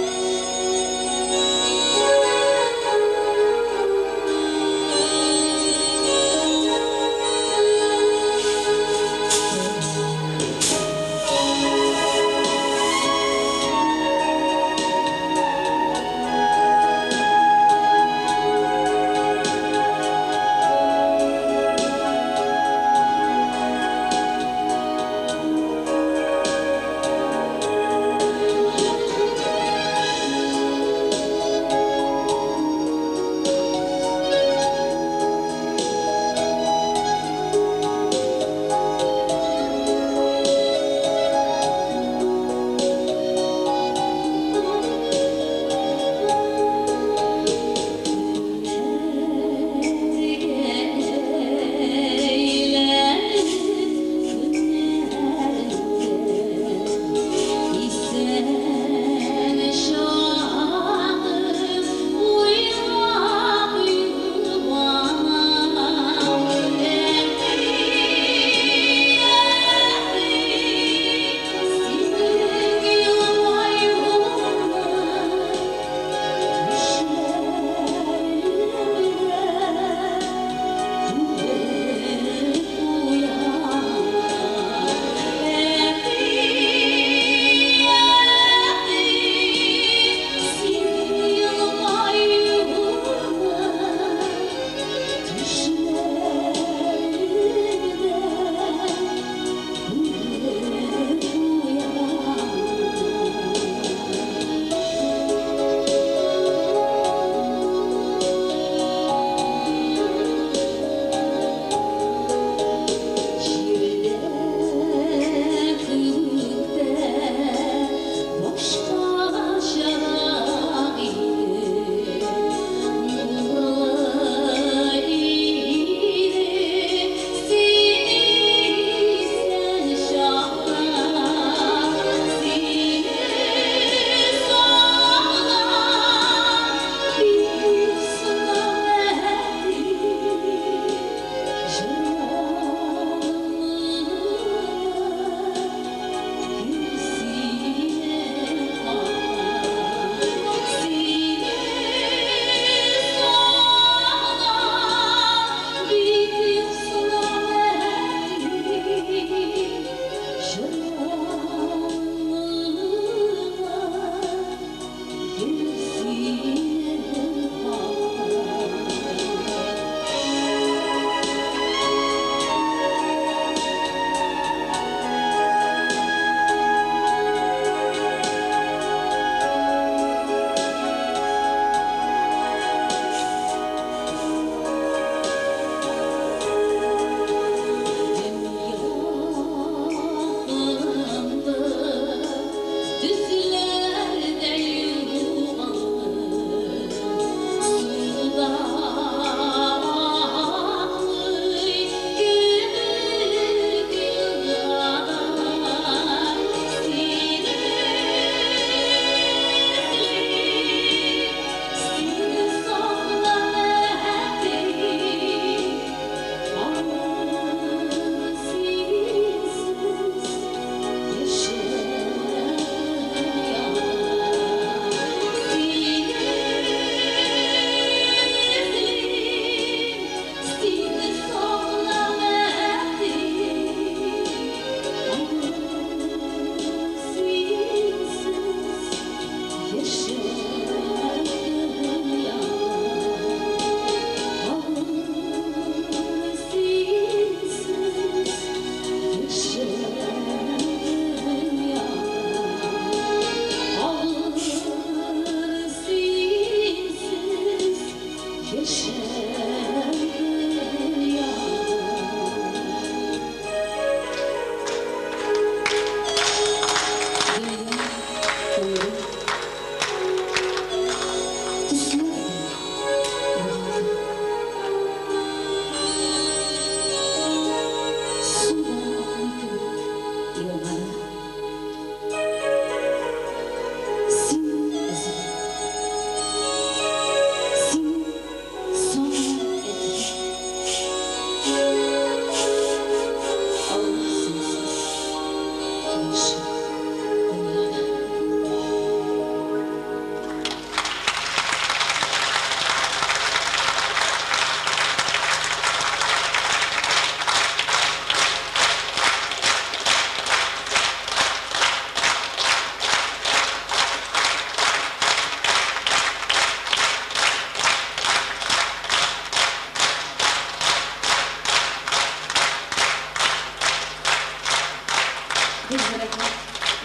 Бик зур рәхмәт,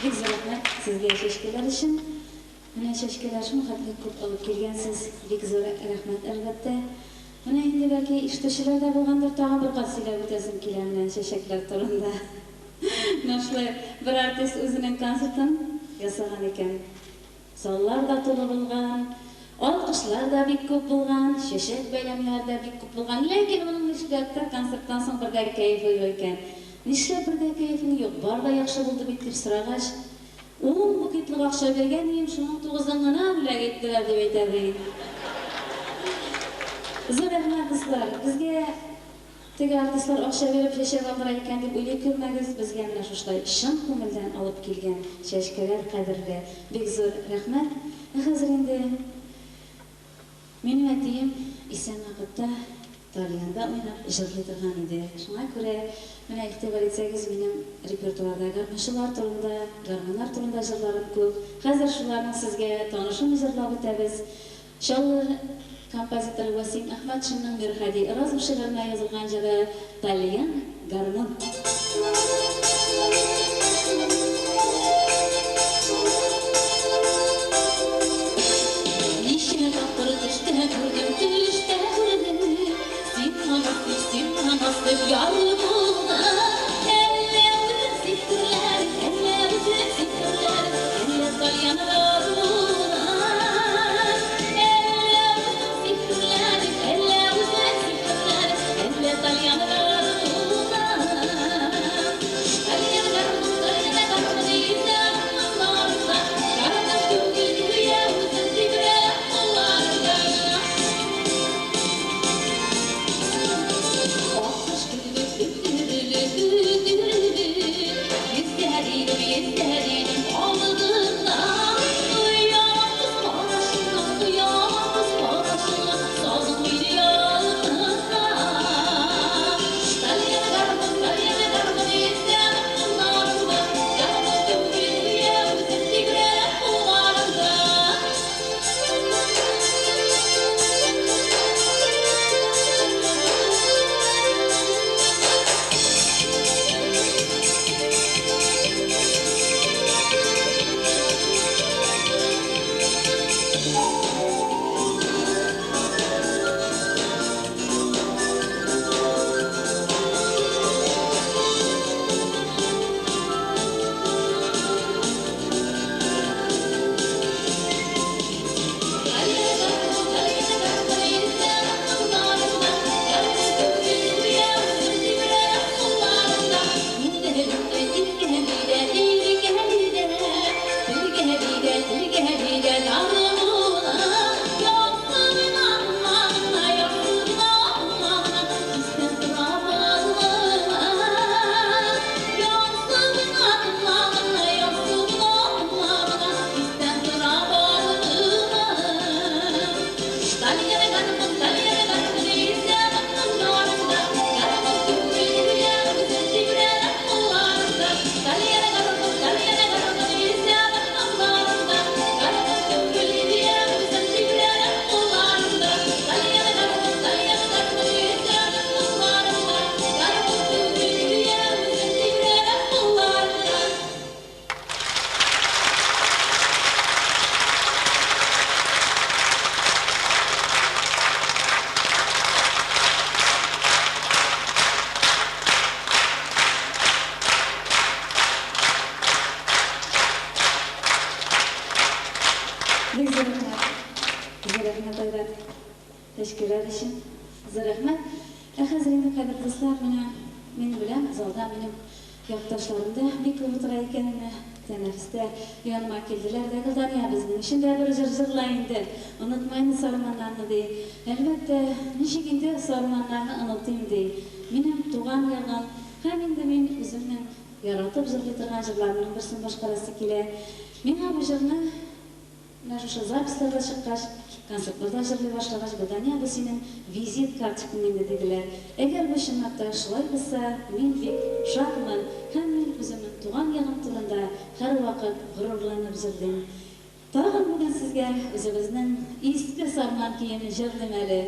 бик зур рәхмәт сезгә чәчкәләр өчен. Менә чәчкәләр шул хәтле күп алып килгәнсез, бик зур рәхмәт, әлбәттә. Менә инде бәлки ишетүчеләр дә булгандыр, тагын бер кат сөйләп үтәсем килә менә чәчәкләр турында. Менә шулай бер артист үзенең концертын ясаган икән. Заллар да тулы булган, алкышлар да бик күп булган, чәчәк бәйләмнәре дә бик күп булган. Ләкин моның нишләптер концерттан соң бер дә кәефе юк икән. Нишләп бер дә кәефең юк, бар да яхшы булды бит, дип сорагач, Ун букетлык акча биргән ием, шуның тугызын гына бүләк иттеләр, дип әйтә ди. Зур рәхмәт, дуслар! Безгә Теге артистлар акча биреп чәчәк алдыра икән дип уйлый күрмәгез, безгә менә шушылай чын күңелдән алып килгән чәчкәләр кадерле. Бик зур рәхмәт. Ә хәзер инде минем әтием исән вакытта тальянда уйнап җырлый торган иде. Шуңа күрә менә игътибар итсәгез, минем репертуарда гармунчылар турында, гармуннар турында җырларым күп. Хәзер шуларның сезгә танышын җырлап үтәбез. Чаллы композиторы Вәсим Әхмәтшинның Мирһади Оразов шигыренә язылган җыры Тальян гармун. Ничә тапкыр төштә күрдем, төштә күрдем, Сиңа насыйп, сиңа насыйп яр булды. Әллә үзем сихерләдем, әллә үзем сихерләдем, Әллә тальян гармуным. Әллә үзем сихерләдем, әллә үзем сихерләдем, Әллә тальян гармуным. Тальян гармун, тальян гармун йөзәм моңнарында, Гармун түгел гүя үзем тибрәләм кулларында. Аккош кебек бөтерелеп, бөтерелеп, Йөзәр идем, йөзәр идем алдыңда. Оялам күз карашыңнан, оялам күз карашыңнан, Салдың мине ялкынга. Тальян гармун, тальян гармун йөзәм моңнарында, Гармун түгел гүя үзем тибрәләм кулларында. Тальян гармун, тальян гармун йөзәм моңнарында, Гармун түгел гүя үзем тибрәләм кулларында. Иркәли дә, иркәли дә, Телгәли дә, телгәли дә гармуным. Ярсыгына, моңнарына, ярсыгына, моңнарына, Истән сорап алгына. Ярсыгына, моңнарына, ярсыгына, моңнарына, Истән сорап алгына. Тальян гармун, тальян гармун йөзәм моңнарында, Гармун түгел гүя үзем тибрәләм кулларында. Тальян гармун, тальян гармун йөзәм моңнарында, Гармун түгел гүя үзем тибрәләм кулларында. Тальян гармун, тальян гармун йөзәм моңнарында, Гармун түгел гүя үзем тибрәләм кулларында. Бик зур рәхмәт. Зур рәхмәт, Айрат. Чәчкәләр өчен. Зур рәхмәт. Ә хәзер инде, кадерле дуслар, менә мин беләм, залда минем якташларым да бик күп утыра икән менә. Тәнәфестә яныма килделәр дә, Гөлдания, безнең өчен дә бер җыр җырла инде. Онытма инде Сарманнарны, ди. Әлбәттә, ничек инде Сарманнарны онытыйм, ди. Минем туган ягым һәм инде мин үземнең яратып җырлый торган җырларымның берсен башкарасы килә. Миңа бу җырны менә шушы записьларда чыккач, концертларда җырлый башлагач, Гөлдания, бу синең визит карточкаң инде, диделәр. Әгәр бу чынлап та шулай булса, мин бик шатмын һәм мин үземнең туган ягым турында һәрвакыт горурланып җырлыйм. Тагын бүген сезгә үзебезнең Иске Сарман көен җырлыйм әле.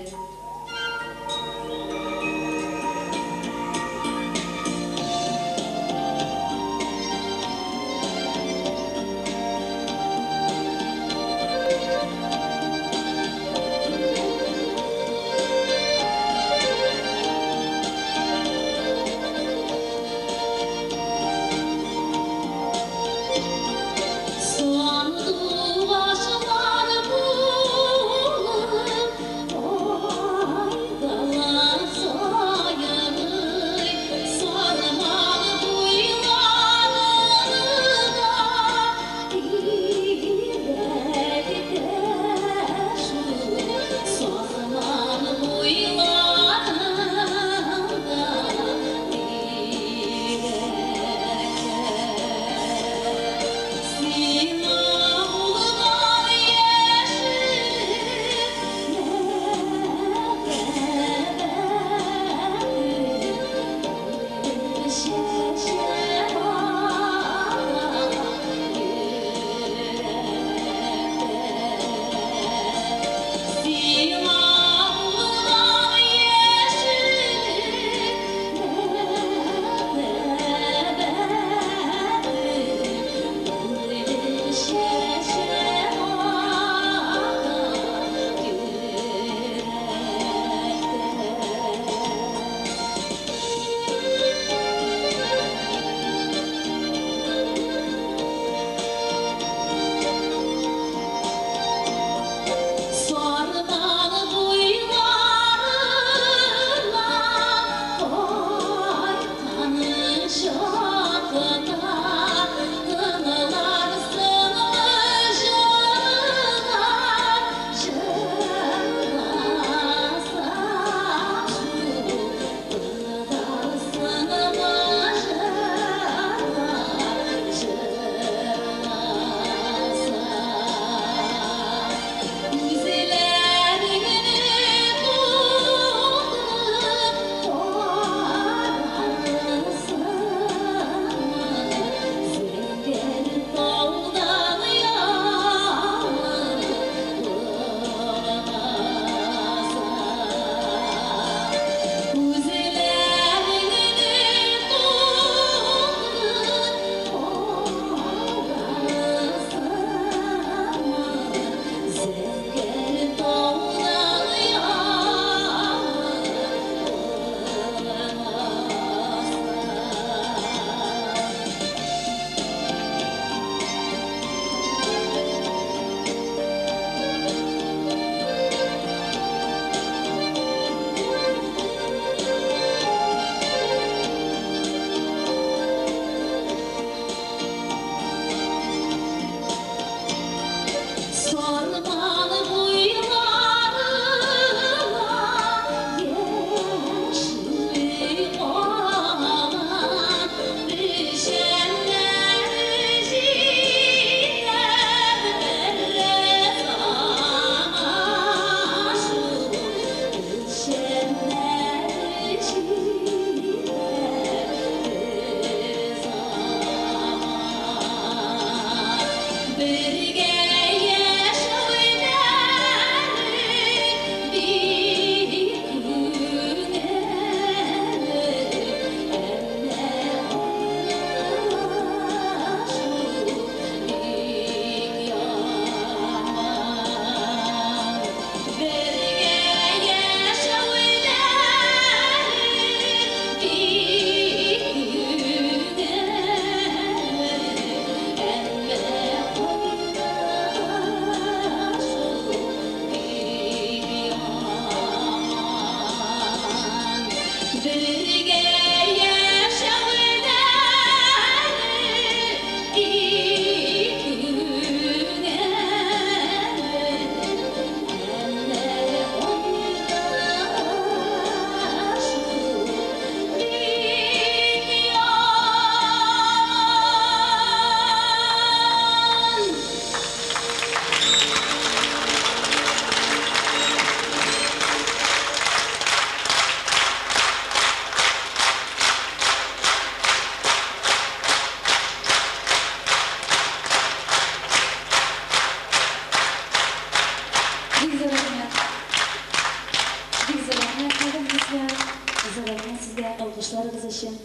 өчен.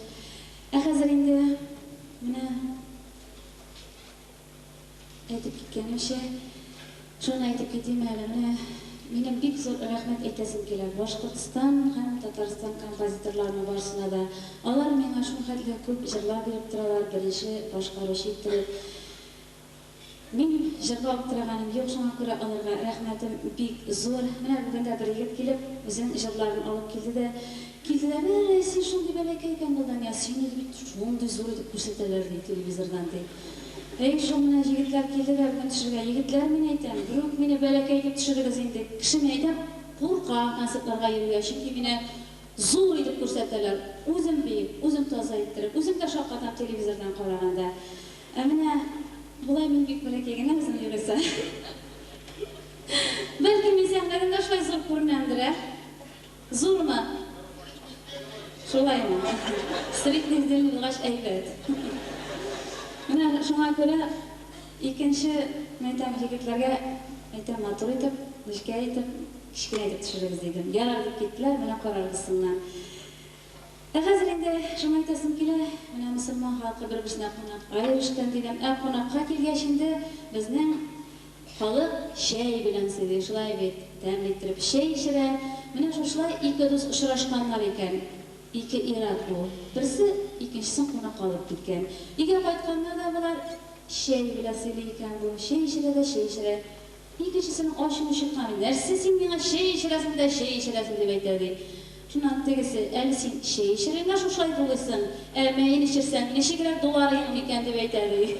Ә хәзер инде менә әйтеп киткәнемчә, шуны әйтеп китим әле, менә минем бик зур рәхмәт әйтәсем килә Башкортстан һәм Татарстан композиторларына барысына да. Алар миңа шулхәтле күп җырлар биреп торалар, беренче башкаручы иттереп. Мин җырга аптыраганым юк, шуңа күрә аларга рәхмәтем бик зур. Менә бүген дә бер егет килеп, үзенең җырларын алып килде дә, килде дә, бәләй, син шундый бәләкәй икән, Гөлдания, сине бит шундый зур итеп күрсәтәләр, ди, телевизордан, ди. Әй, шул менә егетләр килде дә бүген төшергә. Егетләр, мин әйтәм, берүк мине бәләкәй итеп төшерегез инде. Кеше, мин әйтәм, курка концертларга йөрергә, чөнки мине зур итеп күрсәтәләр. Үзем биек, үзем таза иттереп, үзем дә шаккатам телевизордан караганда. Ә менә болай мин бик бәләкәй генә үзем югыйсә. Бәлки мин сәхнәдән дә шулай зур күренәмдер, ә? Зурмы? Шулаймы? Средний сдельный булгач әйбәт. Менә шуңа күрә икенче, мин әйтәм, егетләргә әйтәм, матур итеп, нечкә итеп, кечкенә итеп төшерегез дидем. Ярар дип киттеләр, менә карарбыз соңыннан. Ә хәзер инде шуны әйтәсем килә, менә мөселман халкы бер-берсенә кунакка йөрешкән дидем. Ә кунакка килгәч инде безнең халык чәй белән сыйлый, шулай бит, тәмле иттереп чәй эчерә. Менә шушылай ике дус очрашканнар икән. Ике ир-ат бу. Берсе икенчесен кунакка алып киткән. Өйгә кайтканнар да болар чәй белән сыйлый икән бу. Чәй эчерә дә чәй эчерә. Икенчесенең ачуы чыккан. Нәрсә син миңа чәй эчерәсең дә чәй эчерәсең дип әйтә ди. Шуннан тегесе, әле син чәй эчергәнгә шушылай дулыйсың, ә мәен эчерсәң, ничегрәк дулар идең икән дип әйтә ди.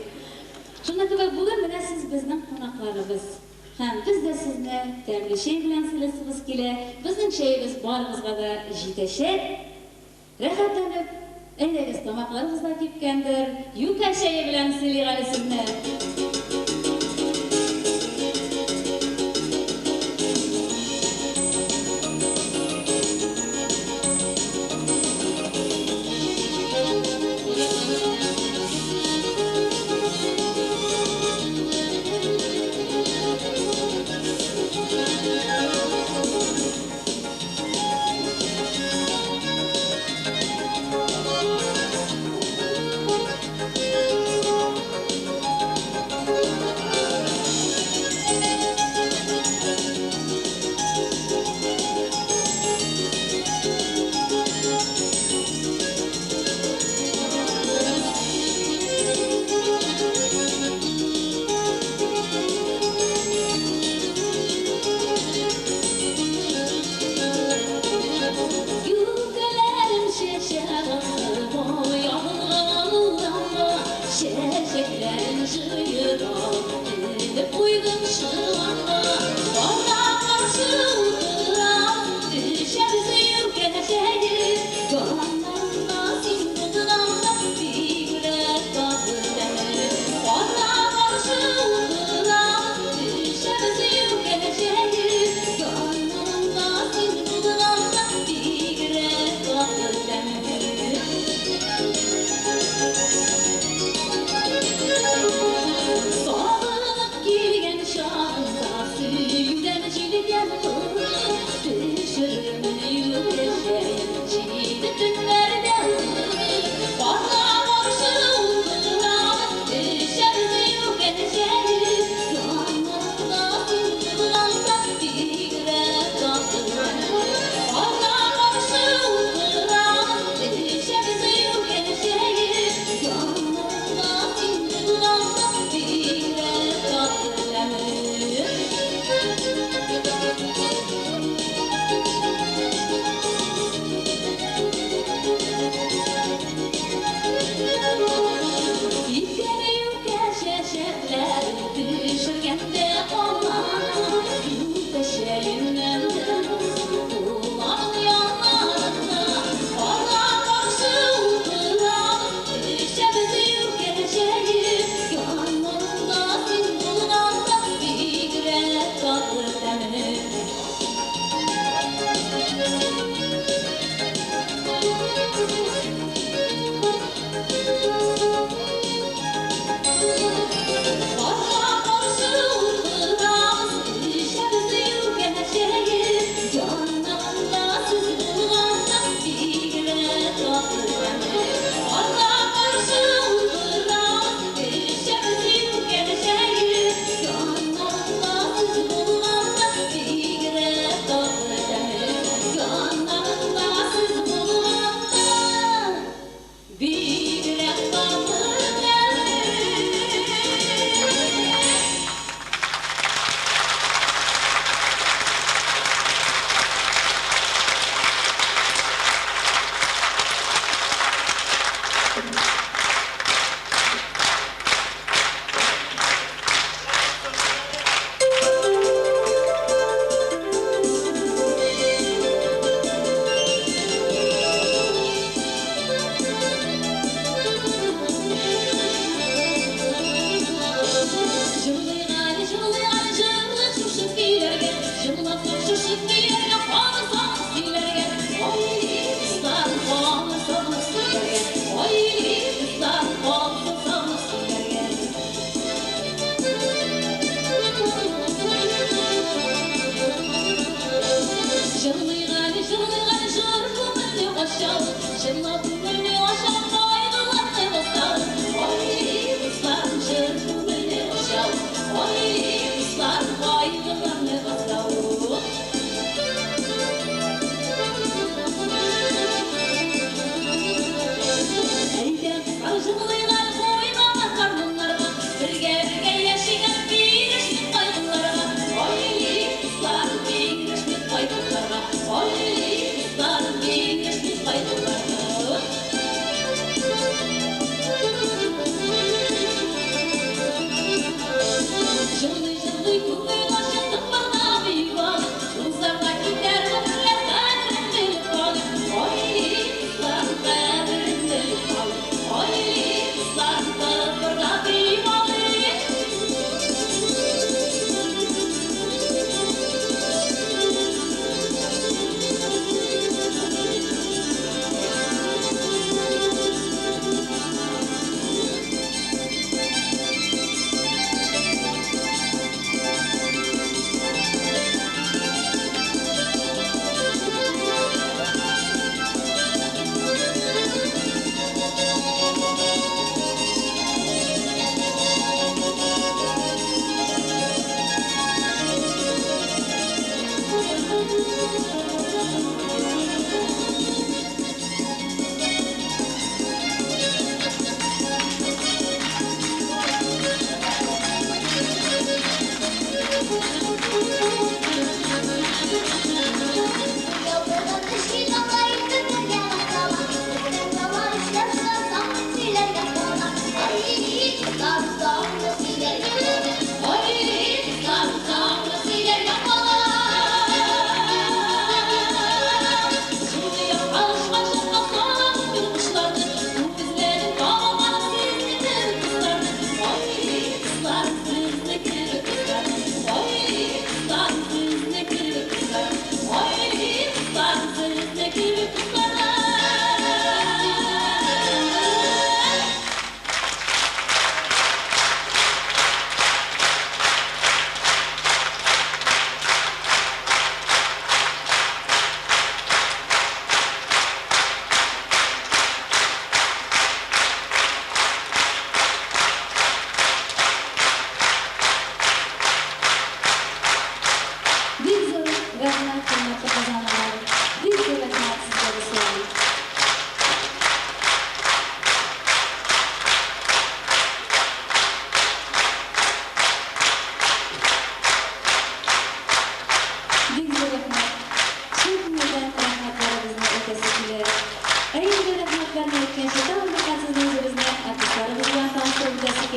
Шуңа күрә бүген менә сез безнең кунакларыбыз. Һәм без дә сезне тәмле чәй белән сыйлыйсыбыз килә. Безнең чәебез барыгызга да җитәчәк. Рәхәтләнеп, әйдәгез, тамакларыгыз да кипкәндер. Юкә чәе белән сыйлыйк әле сезне. Юкәләрем чәчәк атты ябылган урамга, чәчәкләрен җыеп алып, элеп куйдым чоланга. Кара-каршы утырам, эчәбез юкә чәе, яннарымда син булганда бигрәк татлы тәме. Кара-каршы утырам, эчәбез юкә чәе, яннарымда син булганда бигрәк татлы тәме. Сагынып килгән чагым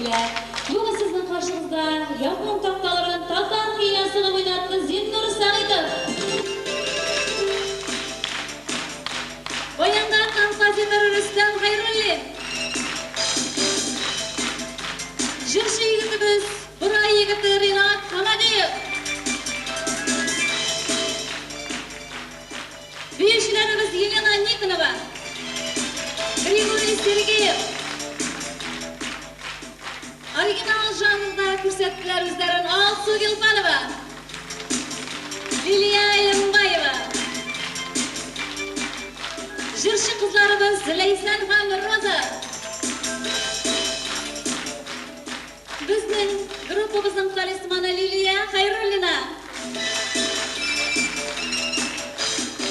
килә. Бүген сезнең каршыгызда япон такталарын татар көенә сыгып уйнатты Зиннур Сәгыйтов. Баянда композитор Рөстәм Хәйруллин. Җырчы егетебез, Борай егете Ринат Хамадиев. Биючеләребез Елена Никонова, Григорий Сергеев. Оригинал жанрда күрсәттеләр үзләрен Алсу Гилфанова, Лилия Илембаева. Җырчы кызларыбыз Ләйсән һәм Роза. Безнең группабызның талисманы Лилия Хәйруллина.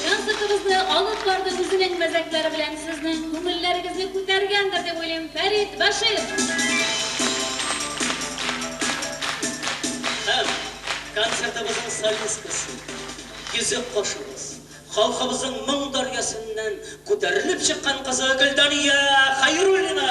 Концертыбызны алып барды үзенең мәзәкләре белән сезнең күңелләрегезне күтәргәндер дип уйлыйм Фәрит Башир. Һәм концертыбызның солисткасы, йөзек кашыбыз, халкыбызның моң дәрьясыннан күтәрелеп чыккан кызы Гөлдания Хәйруллина!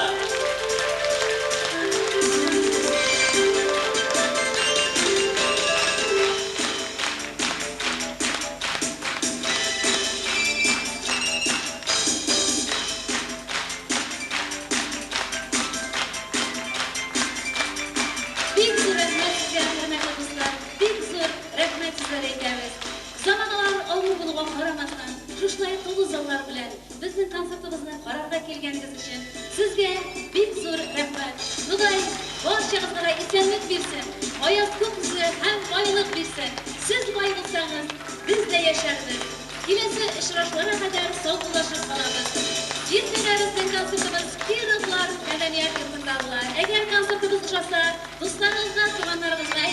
Бик зур рәхмәт сезгә, хөрмәтле дуслар, бик зур рәхмәт сүзләре әйтәбез. Заманалар авыр булуга карамастан, шушылай тулы заллар белән безнең концертыбызны карарга килгәнегез өчен сезгә бик зур рәхмәт. Ходай барчагызга да исәнлек бирсен, аяз күк йөзе һәм байлык бирсен. Сез бай булсагыз, без дә яшәрбез. Киләсе очрашуларга кадәр саубуллашып калабыз. Иртәгә безнең концертыбыз Кировлар мәдәният йортында була. Әгәр концертыбыз ошаса, дусларыгызга, туганнарыгызга